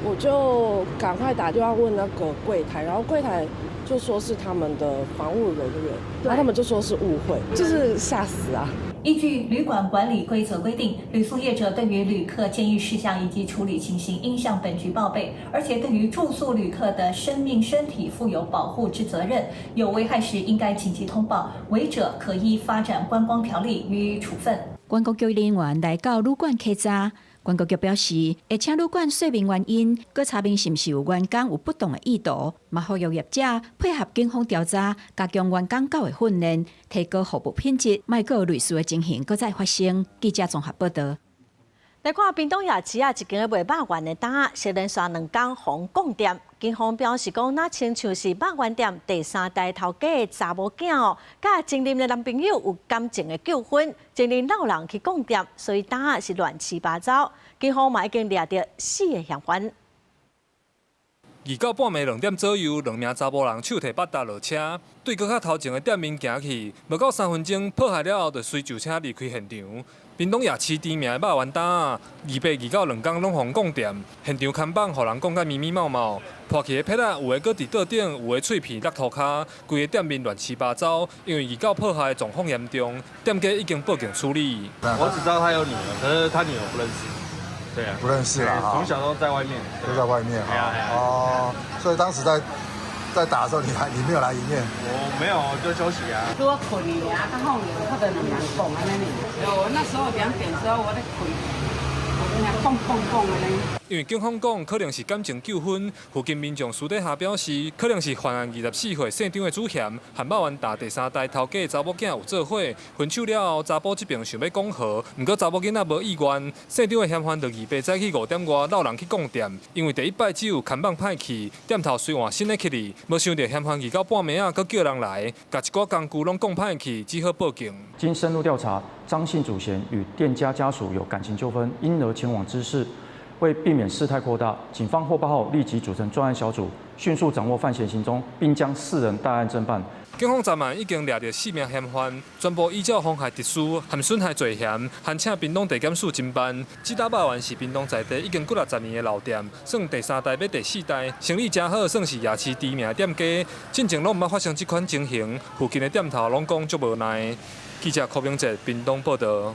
我就趕快打電話問那個櫃檯，然後櫃檯就說是他們的房務人員，然後他們就說是誤會，就是嚇死啊！依據旅館管理規則規定，旅宿業者對於旅客建議事項以及處理情形，應向本局報備，而且對於住宿旅客的生命、身體負有保護之責任，有危害時應該緊急通報，違者可依發展觀光條例予以處分。觀光局人員來到旅館稽查。觀光局表示，會請旅館說明原因，閣查明是毋是有員工有不當的意圖，嘛呼籲業者配合警方調查，加強員工教育訓練，提高服務品質，莫閣有類似的情形閣再發生。記者綜合報導。來看屏東夜市啊，一間賣肉圓的檔，是連續兩工予人摃店。警方表示講，若親像是肉圓店第三代頭家的查某囝哦，佮前任的男朋友有感情的糾紛，前任摎人去摃店，所以檔是亂七八糟。警方嘛已經掠著四个嫌犯。二到半暝2點左右，兩名查埔人手提腹袋落車，對閣較頭前的店面行去，無夠3分鐘，破壞了後，就隨舊車離開現場。屏東夜市知名的肉圓檔，二八二九兩工攏予人摃店，現場看板予人摃甲密密麻麻，破去的撇仔有的閣佇桌頂，有的碎片落塗跤，規个店面亂七八糟。因為二九破壞狀況嚴重，店家已經報警處理。我只知道他有女兒，可是他女兒不認識。對啊，不認識啦，從小都在外面，都在外面。哦，所以當時在打的時候，你沒有來營業？我沒有，就休息啊。拄仔睏去爾，較放尿，較就兩人講按呢爾。哦，那時候2點時候我咧睏，我聽砰砰砰按呢。因為警方講可能是感情糾紛，附近民眾私底下表示，可能是犯案24歲姓張的主嫌，和肉圓檔第三代頭家查某囝有做伙，分手了後，查埔這邊想欲講和，毋過查某囡仔無意願，姓張的嫌犯就二八早起5點外摎人去摃店，因為第一擺只有看板歹去，店頭隨換新的去哩，無想著嫌犯二到半暝仔，閣叫人來，共一寡工具攏摃歹去，只好報警。經深入調查，張姓主嫌與店家家屬有感情糾紛，因而前往滋事。為避免事態擴大，警方獲報後立即組成專案小組，迅速掌握犯嫌行蹤，並將四人帶案偵辦。警方昨晚已經掠著四名嫌犯，全部依照妨害秩序和損害罪嫌，函請屏東地檢署偵辦。這搭肉圓是屏東在地已經幾若十年的老店，算第三代欲第四代，生意誠好，算是夜市知名的店家。進前攏毋捌發生這款情形，附近的店頭攏講足無奈。記者柯明哲屏東報導。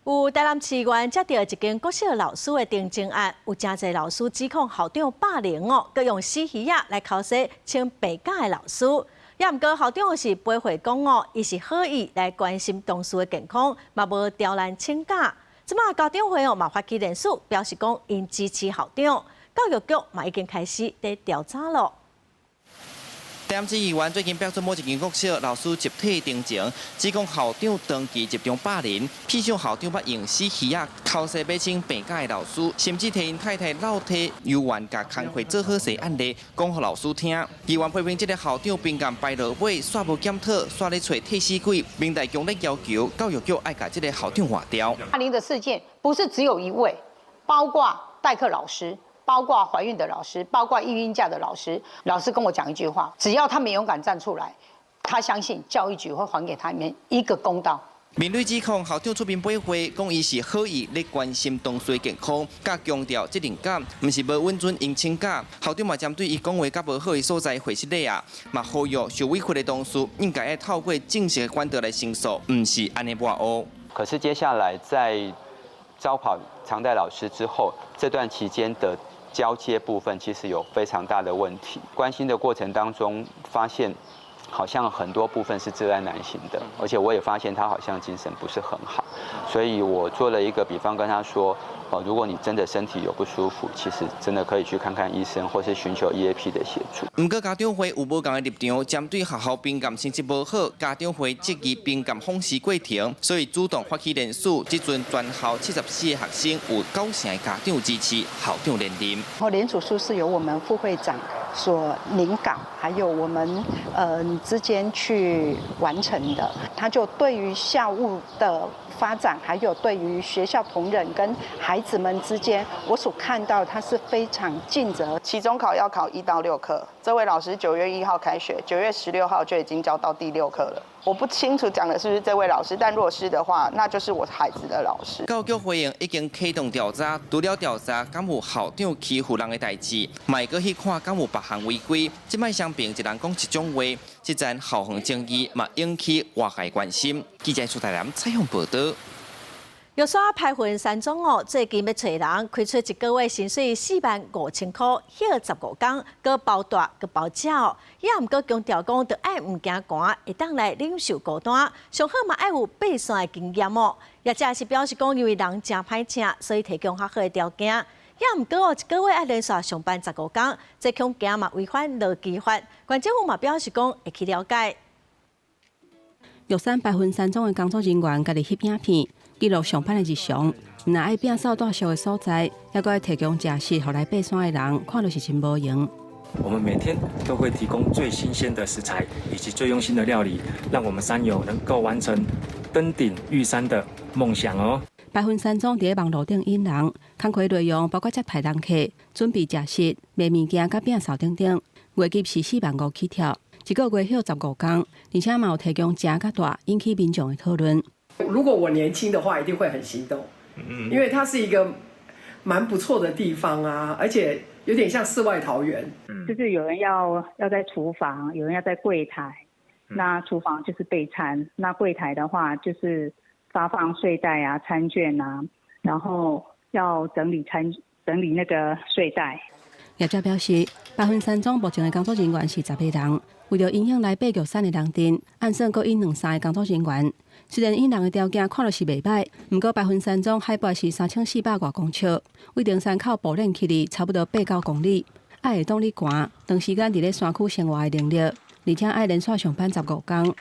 有台南市議員接著一間國小老師的停證案，有誠濟老師指控校長霸凌哦，閣用死魚仔來剾洗穿白甲的老師。也毋過校長是回駁講哦，伊是好意來關心同事的健康，嘛無刁難請假。這馬家長會哦嘛發起聯署，表示講𪜶支持校長。教育局嘛已經開始佇調查咯。台南市議員最近爆出某一間國小老師集體停證，指控校長長期集中霸凌，屁想校長捌用死魚仔剾洗欲請病假的老師，甚至替𪜶太太漏提猶原共工課做好勢案例講予老師聽。議員批評這个校長評鑑排落尾，煞無檢討，煞咧揣替死鬼，明代強烈要求教育局愛共這个校長換掉。霸凌的事件不是只有一位，包括代課老師。包括懷孕的老師，包括育嬰假的老師，老師跟我講一句話：只要他們勇敢站出來，他相信教育局會還給他們一個公道。面對指控，校長出面駁回，講伊是好意咧關心同事健康，佮強調責任感，毋是無允准𪜶請假。校長嘛針對伊講話較無好的所在回失禮啊，嘛呼籲受委屈的同事應該愛透過正式的管道來申訴，毋是按呢抹烏。可是接下來在招考常代老師之後，這段期間的交接部分其實有非常大的問題。關心的過程當中，發現好像很多部分是自愛難行的，而且我也發現他好像精神不是很好，所以我做了一個比方跟他說：哦，如果你真的身體有不舒服，其實真的可以去看看醫生，或是尋求 EAP 的協助。毋過家長會有無仝的立場，針對學校評鑑成績無好，家長會質疑評鑑謊時過程，所以主動發起聯署。這陣全校74個學生有9成的家長支持校長連任。然後聯署書是由我們副會長所擬稿，還有我們之間去完成的。他就對於校務的發展，還有對於學校同仁跟孩子們之間，我所看到他是非常盡責。期中考要考1到6科，這位老師9月1號開學，9月16號就已經教到第六科了。我不清楚講的是不是這位老師，但若是的話，那就是我孩子的老師。教育局回應已經啟動調查，除了調查敢有校長欺負人的代誌，嘛會閣去看敢有別項違規。這擺雙爿一人講一種話，這陣校方爭議嘛引起外界關心。記者蘇台南採訪報導。玉山排雲山莊哦，最近欲揣人，開出一個月薪水4萬5千箍，歇15工，閣包蹛閣包食哦。也毋過強調講，著愛毋驚寒，會當來忍受孤單，上好嘛愛有爬山的經驗哦。業者是表示講，因為人誠歹請，所以提供較好的條件。也毋過哦，一個月愛連續上班15工，這恐驚嘛違反勞基法。縣政府嘛表示講，會去了解。玉山排雲山莊的工作人員家己翕影片，記錄上班的日常。毋但愛摒掃蹛俗的所在，猶閣愛提供食食予來爬山的人，看著是真無閒。我們每天都會提供最新鮮的食材以及最用心的料理，讓我們山友能夠完成登頂玉山的夢想哦。白雲山莊佇咧網路頂引人，工課內容包括接待人客、準備食食、賣物件、佮摒掃等等。月給是4萬5起跳，一個月休15工，而且嘛有提供食佮蹛，引起民眾的討論。如果我年輕的話，一定會很心動，因為它是一個蠻不錯的地方啊，而且有點像世外桃源。就是有人要在廚房，有人要在櫃檯。那廚房就是備餐，那櫃檯的話就是發放睡袋啊、餐券啊，然後要整理餐、整理那個睡袋。業者表示，白雲山莊目前的工作人員是10個人，為著影響來爬玉山的人陣，按算閣引兩三个工作人員。雖然引人的條件看著是袂䆀，毋過白雲山莊海拔是3400外公尺，對登山口步練起來差不多8、9公里，愛會擋咧寒，長時間佇咧山區生活的能力，而且愛連續上班15工。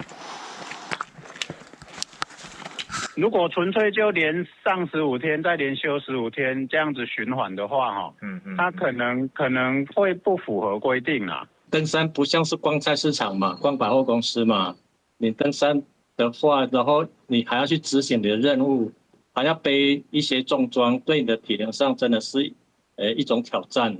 如果純粹就連上十五天，再連休十五天，這樣子循環的話，哈，它可能會不符合規定啊。登山不像是逛菜市場嘛，逛百貨公司嘛，你登山的話，然後你還要去執行你的任務，還要背一些重裝，對你的體能上真的是一種挑戰。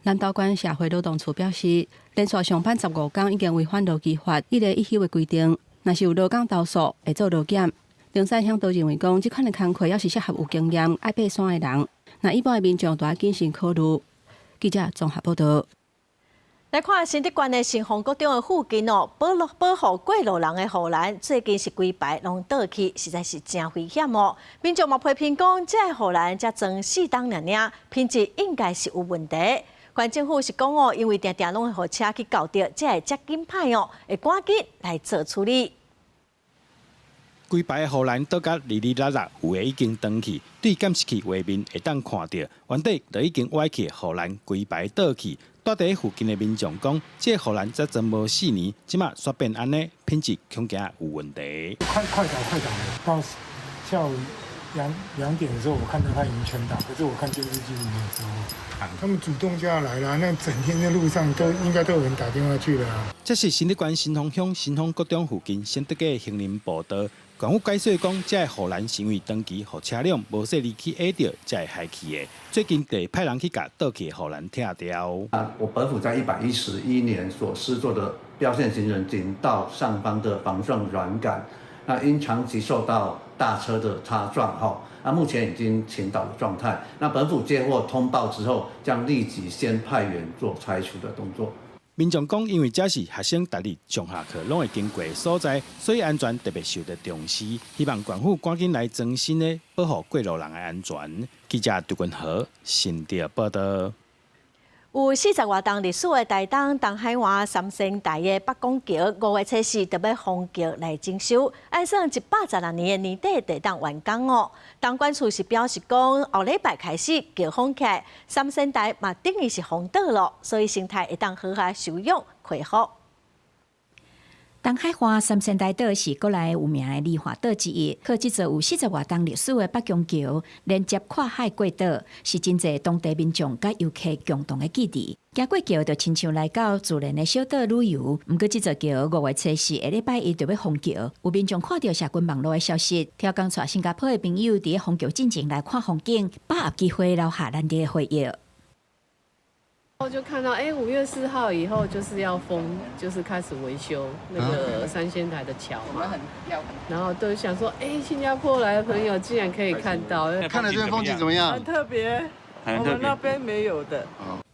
南投縣社會勞動處表示，連續上班十五工已經違反勞基法一日一休的規定，若是有勞工投訴，會做勞檢。登山嚮導認為講，這款的工課猶是適合有經驗、愛爬山的人。若一般的民眾，都愛謹慎考慮。記者綜合報導。來看新竹縣的新豐國中的附近哦，保護過路人的護欄，最近是規排攏倒去，實在是誠危險哦。民眾嘛批評講，這个護欄才裝四冬爾爾，品質應該是有問題。縣政府是講哦，因為定定攏會予車去轎著，才會遮緊歹哦，會趕緊來做處理。規排的護欄倒甲離離落落，有的已經斷去。對監視器畫面會當看著，原底就已經歪去的護欄規排倒去。蹛佇附近的民眾講，這個護欄才裝無四年，這馬煞變按呢，品質恐驚有問題。快快倒快倒，到下午兩點的時候，我看到他已經全倒，可是我看電視機沒有車禍。他們主動就要來啦，那整天在路上都應該都有人打電話去了。這是新竹縣新豐鄉新豐國中附近新德街行人步道。縣府解釋講，這个護欄是因為長期予車輛無細膩去壓著，才會害去的。最近就派人去共倒去的護欄拆掉。啊，我本府在111年所施作的標線行人井道上方的防撞軟桿，那因長期受到大車的擦撞，哈，那目前已經傾倒的狀態。那本府接獲通報之後，將立即先派員做拆除的動作。民眾講，因為這是學生逐日上下課攏會經過的所在，所以安全特別受到重視。希望縣府趕緊來裝新的，保護過路人的安全。記者杜君和新竹報導。有40外冬歷史的台東東海岸三仙台的北港橋，5月初4就欲封橋來整修，按算116年的年底就會當完工哦。東管處是表示講，後禮拜開始橋封起來，三仙台嘛等於是封島咯，所以生態會當好好修養恢復。東海岸三仙台島是國內有名的梨花島之一，靠這座有40外冬歷史的北港橋連接跨海過島，是真濟當地民眾佮遊客共同的記憶。行過橋就親像來到自然的小島旅遊。毋過這座橋5月初4下禮拜一就欲封橋，有民眾看著社群網路的消息，刁工帶新加坡的朋友佇封橋進前來看風景，把握機會留下難得的回憶。然後就看到，哎，5月4號以後就是要封，就是開始維修那個三仙台的橋嘛。然後都想說，哎，新加坡來的朋友竟然可以看到，看了這邊風景怎麼樣？很特別，我們那邊沒有的。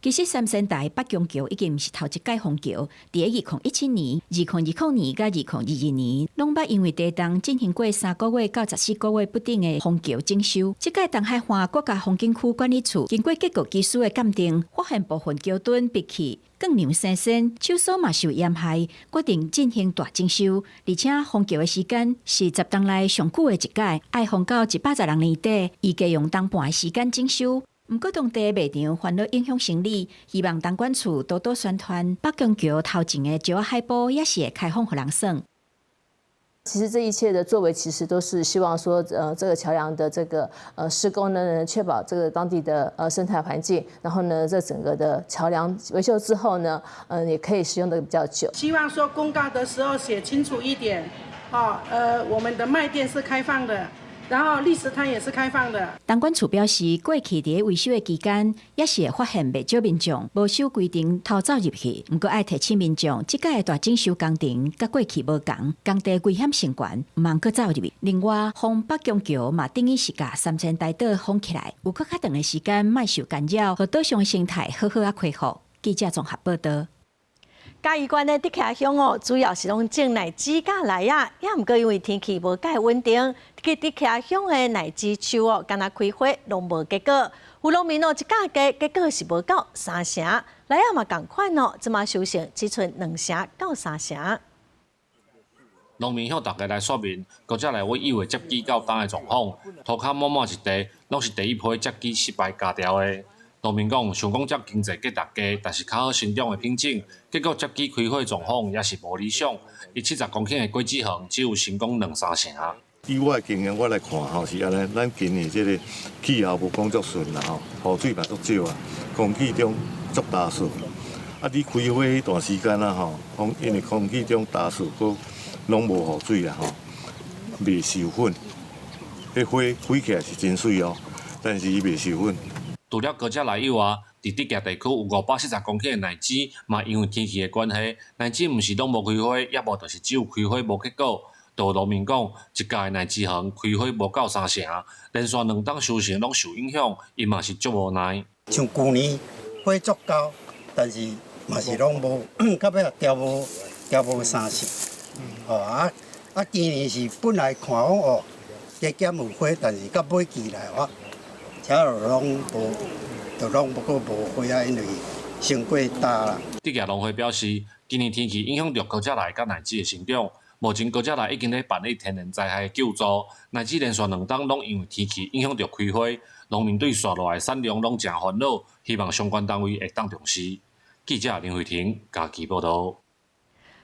其實三仙台北港橋已經毋是頭一擺封橋，佇2017年、2020年佮2022年，攏捌因為地動進行過3個月到14個月不等的封橋整修。這擺東海岸國家風景區管理處經過結構技師的鑑定，發現部分橋墩壁起鋼梁生鉎，手鎖嘛受淹害，決定進行大整修。而且封橋的時間是10冬內上久的一擺，愛封到116年底，預計用冬半的時間整修。毋過當地賣場煩惱影響生理，希望東管處多多宣傳。北港橋頭前的石仔海埔也是會開放予人耍。其實這一切的作為，其實都是希望說，這個橋梁的這個施工呢，能確保這個當地的生態環境，然後呢，這整個的橋梁維修之後呢，也可以使用得比較久。希望說公告的時候寫清楚一點，哦，我們的賣店是開放的。然後綠石灘也是開放的。東管處表示，過去佇維修的期間，也是會發現袂少民眾無守規定偷走入去。毋過愛提醒民眾，這擺的大整修工程佮過去無仝，工地危險性懸，毋通閣走入去。另外，豐北宮橋嘛等於是共三仙台島封起來，有閣較長的時間莫受干擾，予島上的生態好好仔恢復。記者綜合報道。嘉義縣的竹徛鄉哦，主要是攏種荔枝佮梨仔，也毋過因為天氣無蓋穩定，去竹徛鄉的荔枝樹哦，敢若開花攏無結果。有農民哦，一價低，結果是無夠三成，梨仔嘛仝款哦，這馬收成只賰兩成到三成。農民向大家來說明，高捷來以為接枝到今的狀況，塗跤滿滿一地，攏是第一批接枝失敗鉸掉的。農民講，想講這經濟價值低，但是較好生長的品種，結果接枝開花狀況也是無理想。伊70公頃的果子園只有成功兩三成。以我的經驗，我來看吼是按呢，咱今年這個氣候無講足順啦吼，雨水嘛足少啊，空氣中足焦濕。啊，你開花彼段時間啊吼，講因為空氣中焦濕，閣攏無雨水啊吼，袂授粉。彼花開起來是真媠哦，但是伊袂授粉。除了高捷來以外，佇竹徛地區有540公頃的荔枝，嘛因為天氣的關係，荔枝毋是攏無開花，抑無就是只有開花無結果。就有農民講，一家的荔枝園開花無夠三成，連續兩冬收成攏受影響，伊嘛是足無奈。像舊年花足夠，但是嘛是攏無，到尾也掉無掉無三成。哦啊啊！今年是本來看講哦，加減有花，但是到尾期來我。這就攏無，就攏無閣無花啊，因為傷過焦啦。竹徛農會表示，今年天氣影響著高捷來佮荔枝的成長。目前高捷來已經咧辦理天然災害的救助，荔枝連續兩冬攏因為天氣影響著開花，農民對紲落來產量攏誠煩惱，希望相關單位會當重視。記者林慧婷嘉義報導。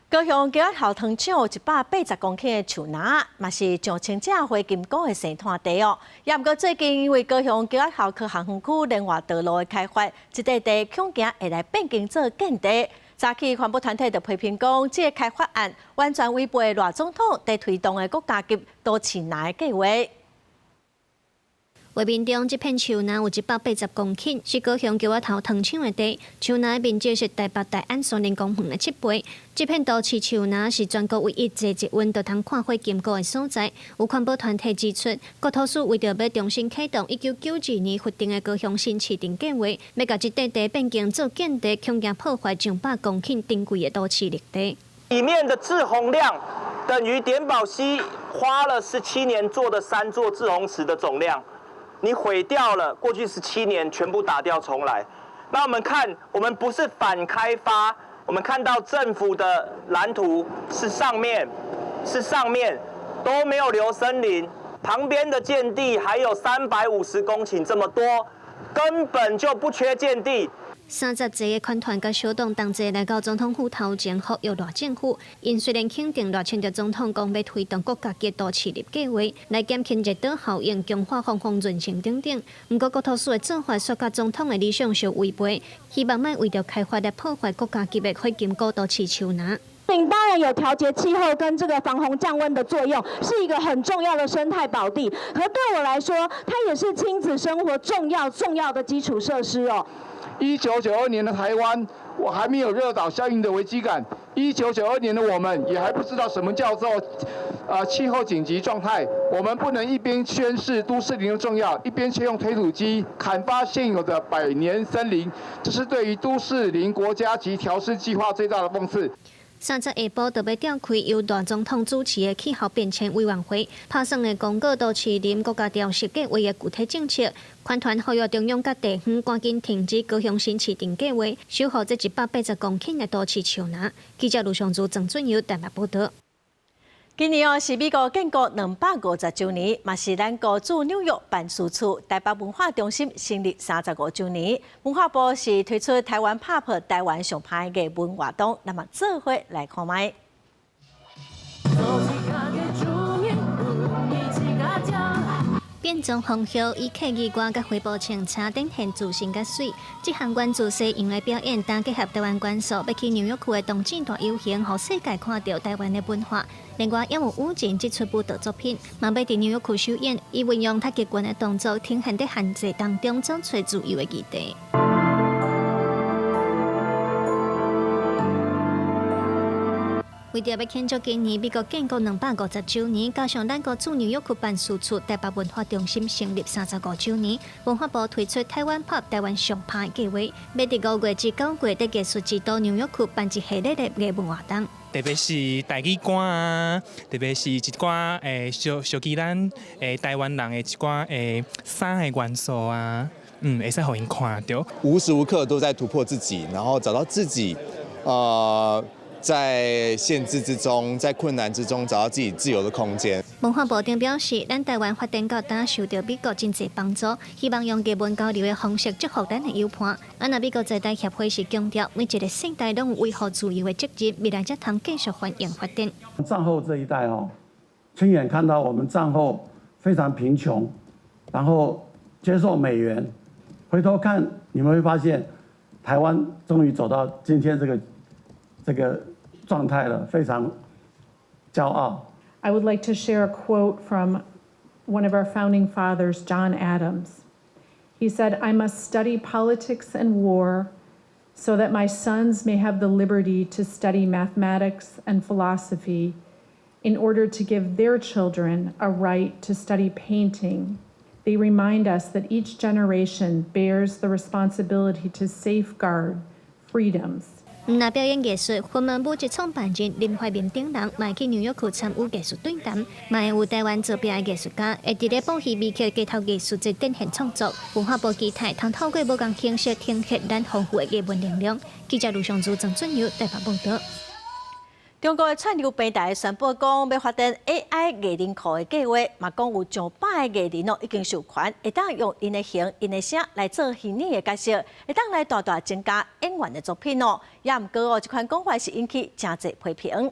高雄橋仔頭糖廠有180公頃的樹林，嘛是上千隻灰金龜的生態地哦。也毋過最近因為高雄橋仔頭科學園區聯外道路的開發，這塊地恐驚會來變更做建地。早起環保團體就批評講，這个開發案完全違背賴總統佇推動的國家級都市林的計畫。畫面中這片樹林有180公頃，是高雄橋仔頭糖廠的地。樹林的面積是台北大安森林公園的7倍。這片都市樹林是全國唯一坐捷運就通看火金龜的所在。有環保團體指出，國土署為著欲重新啟動1992年核定的高雄新市鎮計畫，欲共這塊地變更做建地，恐驚破壞上百公頃珍貴的都市綠地。裡面的滯洪量等於點寶溪花了17年做的三座滯洪池的總量。你毀掉了過去十七年，全部打掉重來。那我們看，我們不是反開發，我們看到政府的藍圖是上面，是上面都沒有留森林，旁邊的建地還有350公頃這麼多，根本就不缺建地。30濟个團體佮小黨同齊來到總統府頭前呼籲賴政府，𪜶雖然肯定賴清德總統講欲推動國家級都市林計畫，來減輕熱島效應、強化防風韌性等等，毋過國土署的做法煞佮總統的理想相違背，希望莫為著開發來破壞國家級的火金龜都市樹林。林當然有調節氣候跟這個防洪降溫的作用，是一個很重要的生態寶地。可對我來說，它也是親子生活重要重要的基礎設施哦。1992年的台灣，我還沒有熱島效應的危機感。1992年的我們，也還不知道什麼叫做氣候緊急狀態。我們不能一邊宣示都市林的重要，一邊卻用推土機砍伐現有的百年森林，這是對於都市林國家級調適計劃最大的諷刺。30下晡就欲召開由賴總統主持的氣候變遷委員會，拍算會公告都市林國家調適計畫的具體政策。環團呼籲中央佮地方趕緊停止高雄新市鎮計劃，守護這180公頃的都市樹林。記者盧尚珠、鄭俊友台北報導。今年哦是美國建國250週年，嘛是咱國駐紐約辦事處台北文化中心成立35週年。文化部是推出台灣 POP 台灣上歹的藝文活動，那麼做伙來看覓。變裝紅葉以客語歌佮帆布穿插展現自信佮媠。這項關注西洋的表演，當結合台灣元素，欲去紐約區的冬至大遊行，予世界看著台灣的文化。另外，也有舞前這齣舞蹈作品，嘛欲佇紐約區首演，伊運用太極拳的動作，呈現佇限制當中找出自由的議題。為著欲慶祝今年美國建國250週年，加上咱國駐紐約區辦事處台北文化中心成立35週年，文化部推出台灣 POP 台灣上拍的計劃，欲佇5月至9月佇藝術之都紐約區辦一系列的藝文活動。特別是台語歌啊，特別是一寡小小記咱台灣人的一寡衫的元素啊，會使予𪜶看著。無時無刻都在突破自己，然後找到自己，在限制之中，在困難之中，找到自己自由的空間。文化部長表示，咱台灣發展到今受著美國真濟幫助，希望用藝文交流的方式祝福咱的友伴。啊，若美國在台協會是強調，每一個世代攏有維護自由的責任，未來才通繼續繁榮發展。戰後這一代哦，親眼看到我們戰後非常貧窮，然後接受美元，回頭看你們會發現，台灣終於走到今天這個狀態了，非常驕傲。 I would like to share a quote from one of our founding fathers, John Adams. He said, "I must study politics and war so that my sons may have the liberty to study mathematics and philosophy in order to give their children a right to study painting." They remind us that each generation bears the responsibility to safeguard freedoms. 毋但表演藝術，雲門舞集創辦人林懷民等人，嘛去紐約區參與藝術對談，嘛會有台灣造壁的藝術家，會佇咧布希米克街頭藝術節展現創作。文化部期待通透過無仝形式呈現咱豐富的藝文能量。記者盧尚珠、曾俊友台北報導。中國的串流平台宣布講，欲發展 AI 藝人庫的計劃，嘛講有上百个藝人哦已經授權，會當用𪜶的形、𪜶的聲來做虛擬的角色，會當來大大增加演員的作品哦。也毋過哦，這款講法是引起誠濟批評。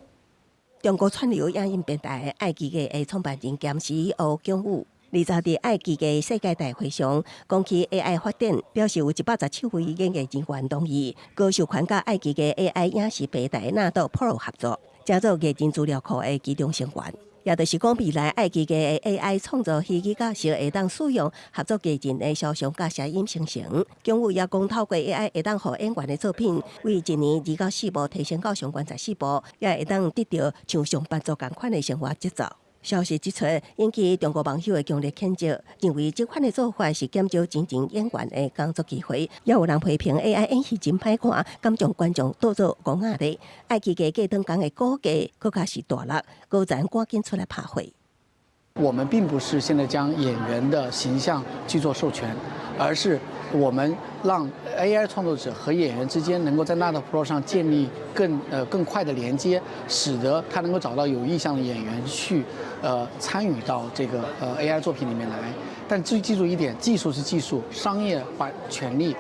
中國串流影音平台愛奇藝的創辦人兼 CEO 蔣宇，20佇愛奇藝世界大會上講起 AI 發展，表示有117位演藝人員同意，閣授權佮愛奇藝 AI 影視平台納豆 Pro 合作，成做藝人資料庫的其中成員。也就是講，未來愛奇藝的 AI 創造虛擬角色，會當使用合作藝人的肖像佮聲音生成。蔣宇也講，透過 AI 會當予演員的作品，為一年2到4部提升到上懸14部，也會當得著像上班族仝款的生活節奏。消息指出，引起中國網友的強烈譴責，認為這款的做法是減少真正演員的工作機會。也有人批評 AI 演戲真歹看，敢將觀眾當做戇仔咧。愛奇藝過當工的股價閣較是大落，高層趕緊出來拍火。我們並不是現在將演員的形象去做授權，而是我們讓 AI 創作者和演員之間能夠在納豆 Pro 上建立更快的連接，使得他能夠找到有意向的演員去參與到這個AI 作品裡面來。但最記住一點，技術是技術，商業化權利，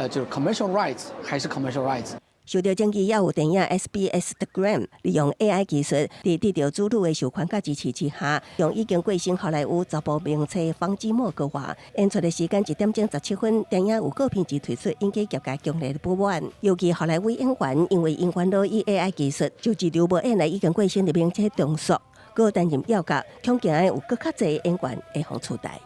就是 commercial rights 還是 commercial rights。受著爭議，也有電影 SBS The Gram 利用 AI 技術，佇得著子女的授權佮支持之下，用已經過身好萊塢查埔名妻方基莫閣話演出的時間1點鐘17分，電影有高品質推出，引起業界強烈的不滿。尤其好萊塢演員因為𪜶煩惱以 AI 技術就一場無演來已經過身的名妻重塑，閣擔任要角，恐驚有閣較濟演員會予取代。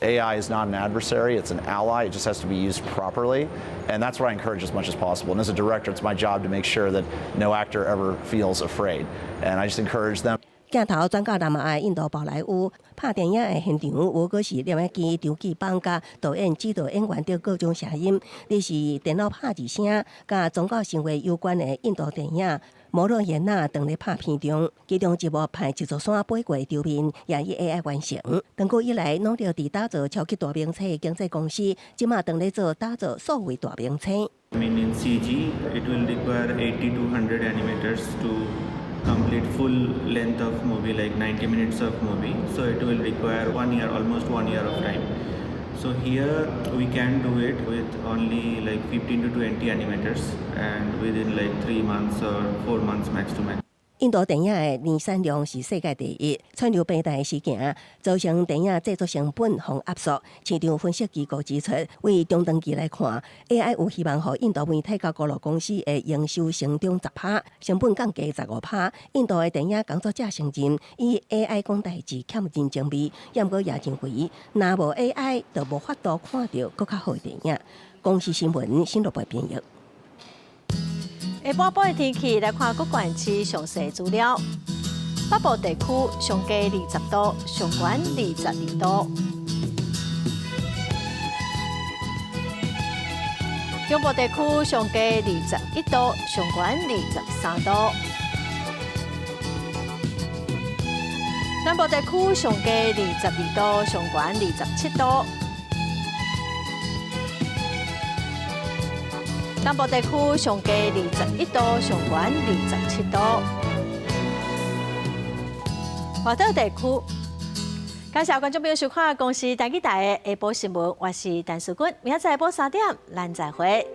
AI is not an adversary, it's an ally. It just has to be used properly. And that's what I encourage as much as possible. And as a director, it's my job to make sure that no actor ever feels afraid. And I just encourage them. 鏡頭轉到南亞印度寶萊塢拍電影的現場，有閣是攝影機張繼邦佮導演指導演員著各種聲音，你是電腦拍字聲，佮宗教神話有關的印度電影《摩洛耶娜》當咧拍片中，其中一幕拍一座山飛過的場面，也以 AI 完成。長久以來努力佇打造超級大明星的經紀公司，這馬當咧做打造數位大明星。 I mean, in CG, it will require 80 to 100 animators to complete full length of movie, like 90 minutes of movie. So it will require one year, almost one year of time. So here we can do it with only like 15 to 20 animators and within like 3 months or 4 months max to max. 印度電影的年產量是世界第一，串流平台的事件造成電影製作成本予壓縮。市場分析機構指出，為中長期來看，AI 有希望予印度媒體佮娛樂公司的營收成長10趴，成本降低15趴。印度的電影工作者承認，以 AI 講代誌欠人情味，毋過也認為，若無 AI 就無法度看著閣較好的電影。公視新聞新羅播編譯。下晡晡的天氣來看各縣市詳細資料。北部地區上低20度，上懸22度。中部地區上低21度，上懸23度。南部地區上低22度，上懸27度。南部地區上低21度，上懸27度。外島地區，感謝觀眾朋友收看公視台語台的下晡新聞，我是陳淑君，明仔載下晡3點，咱再會。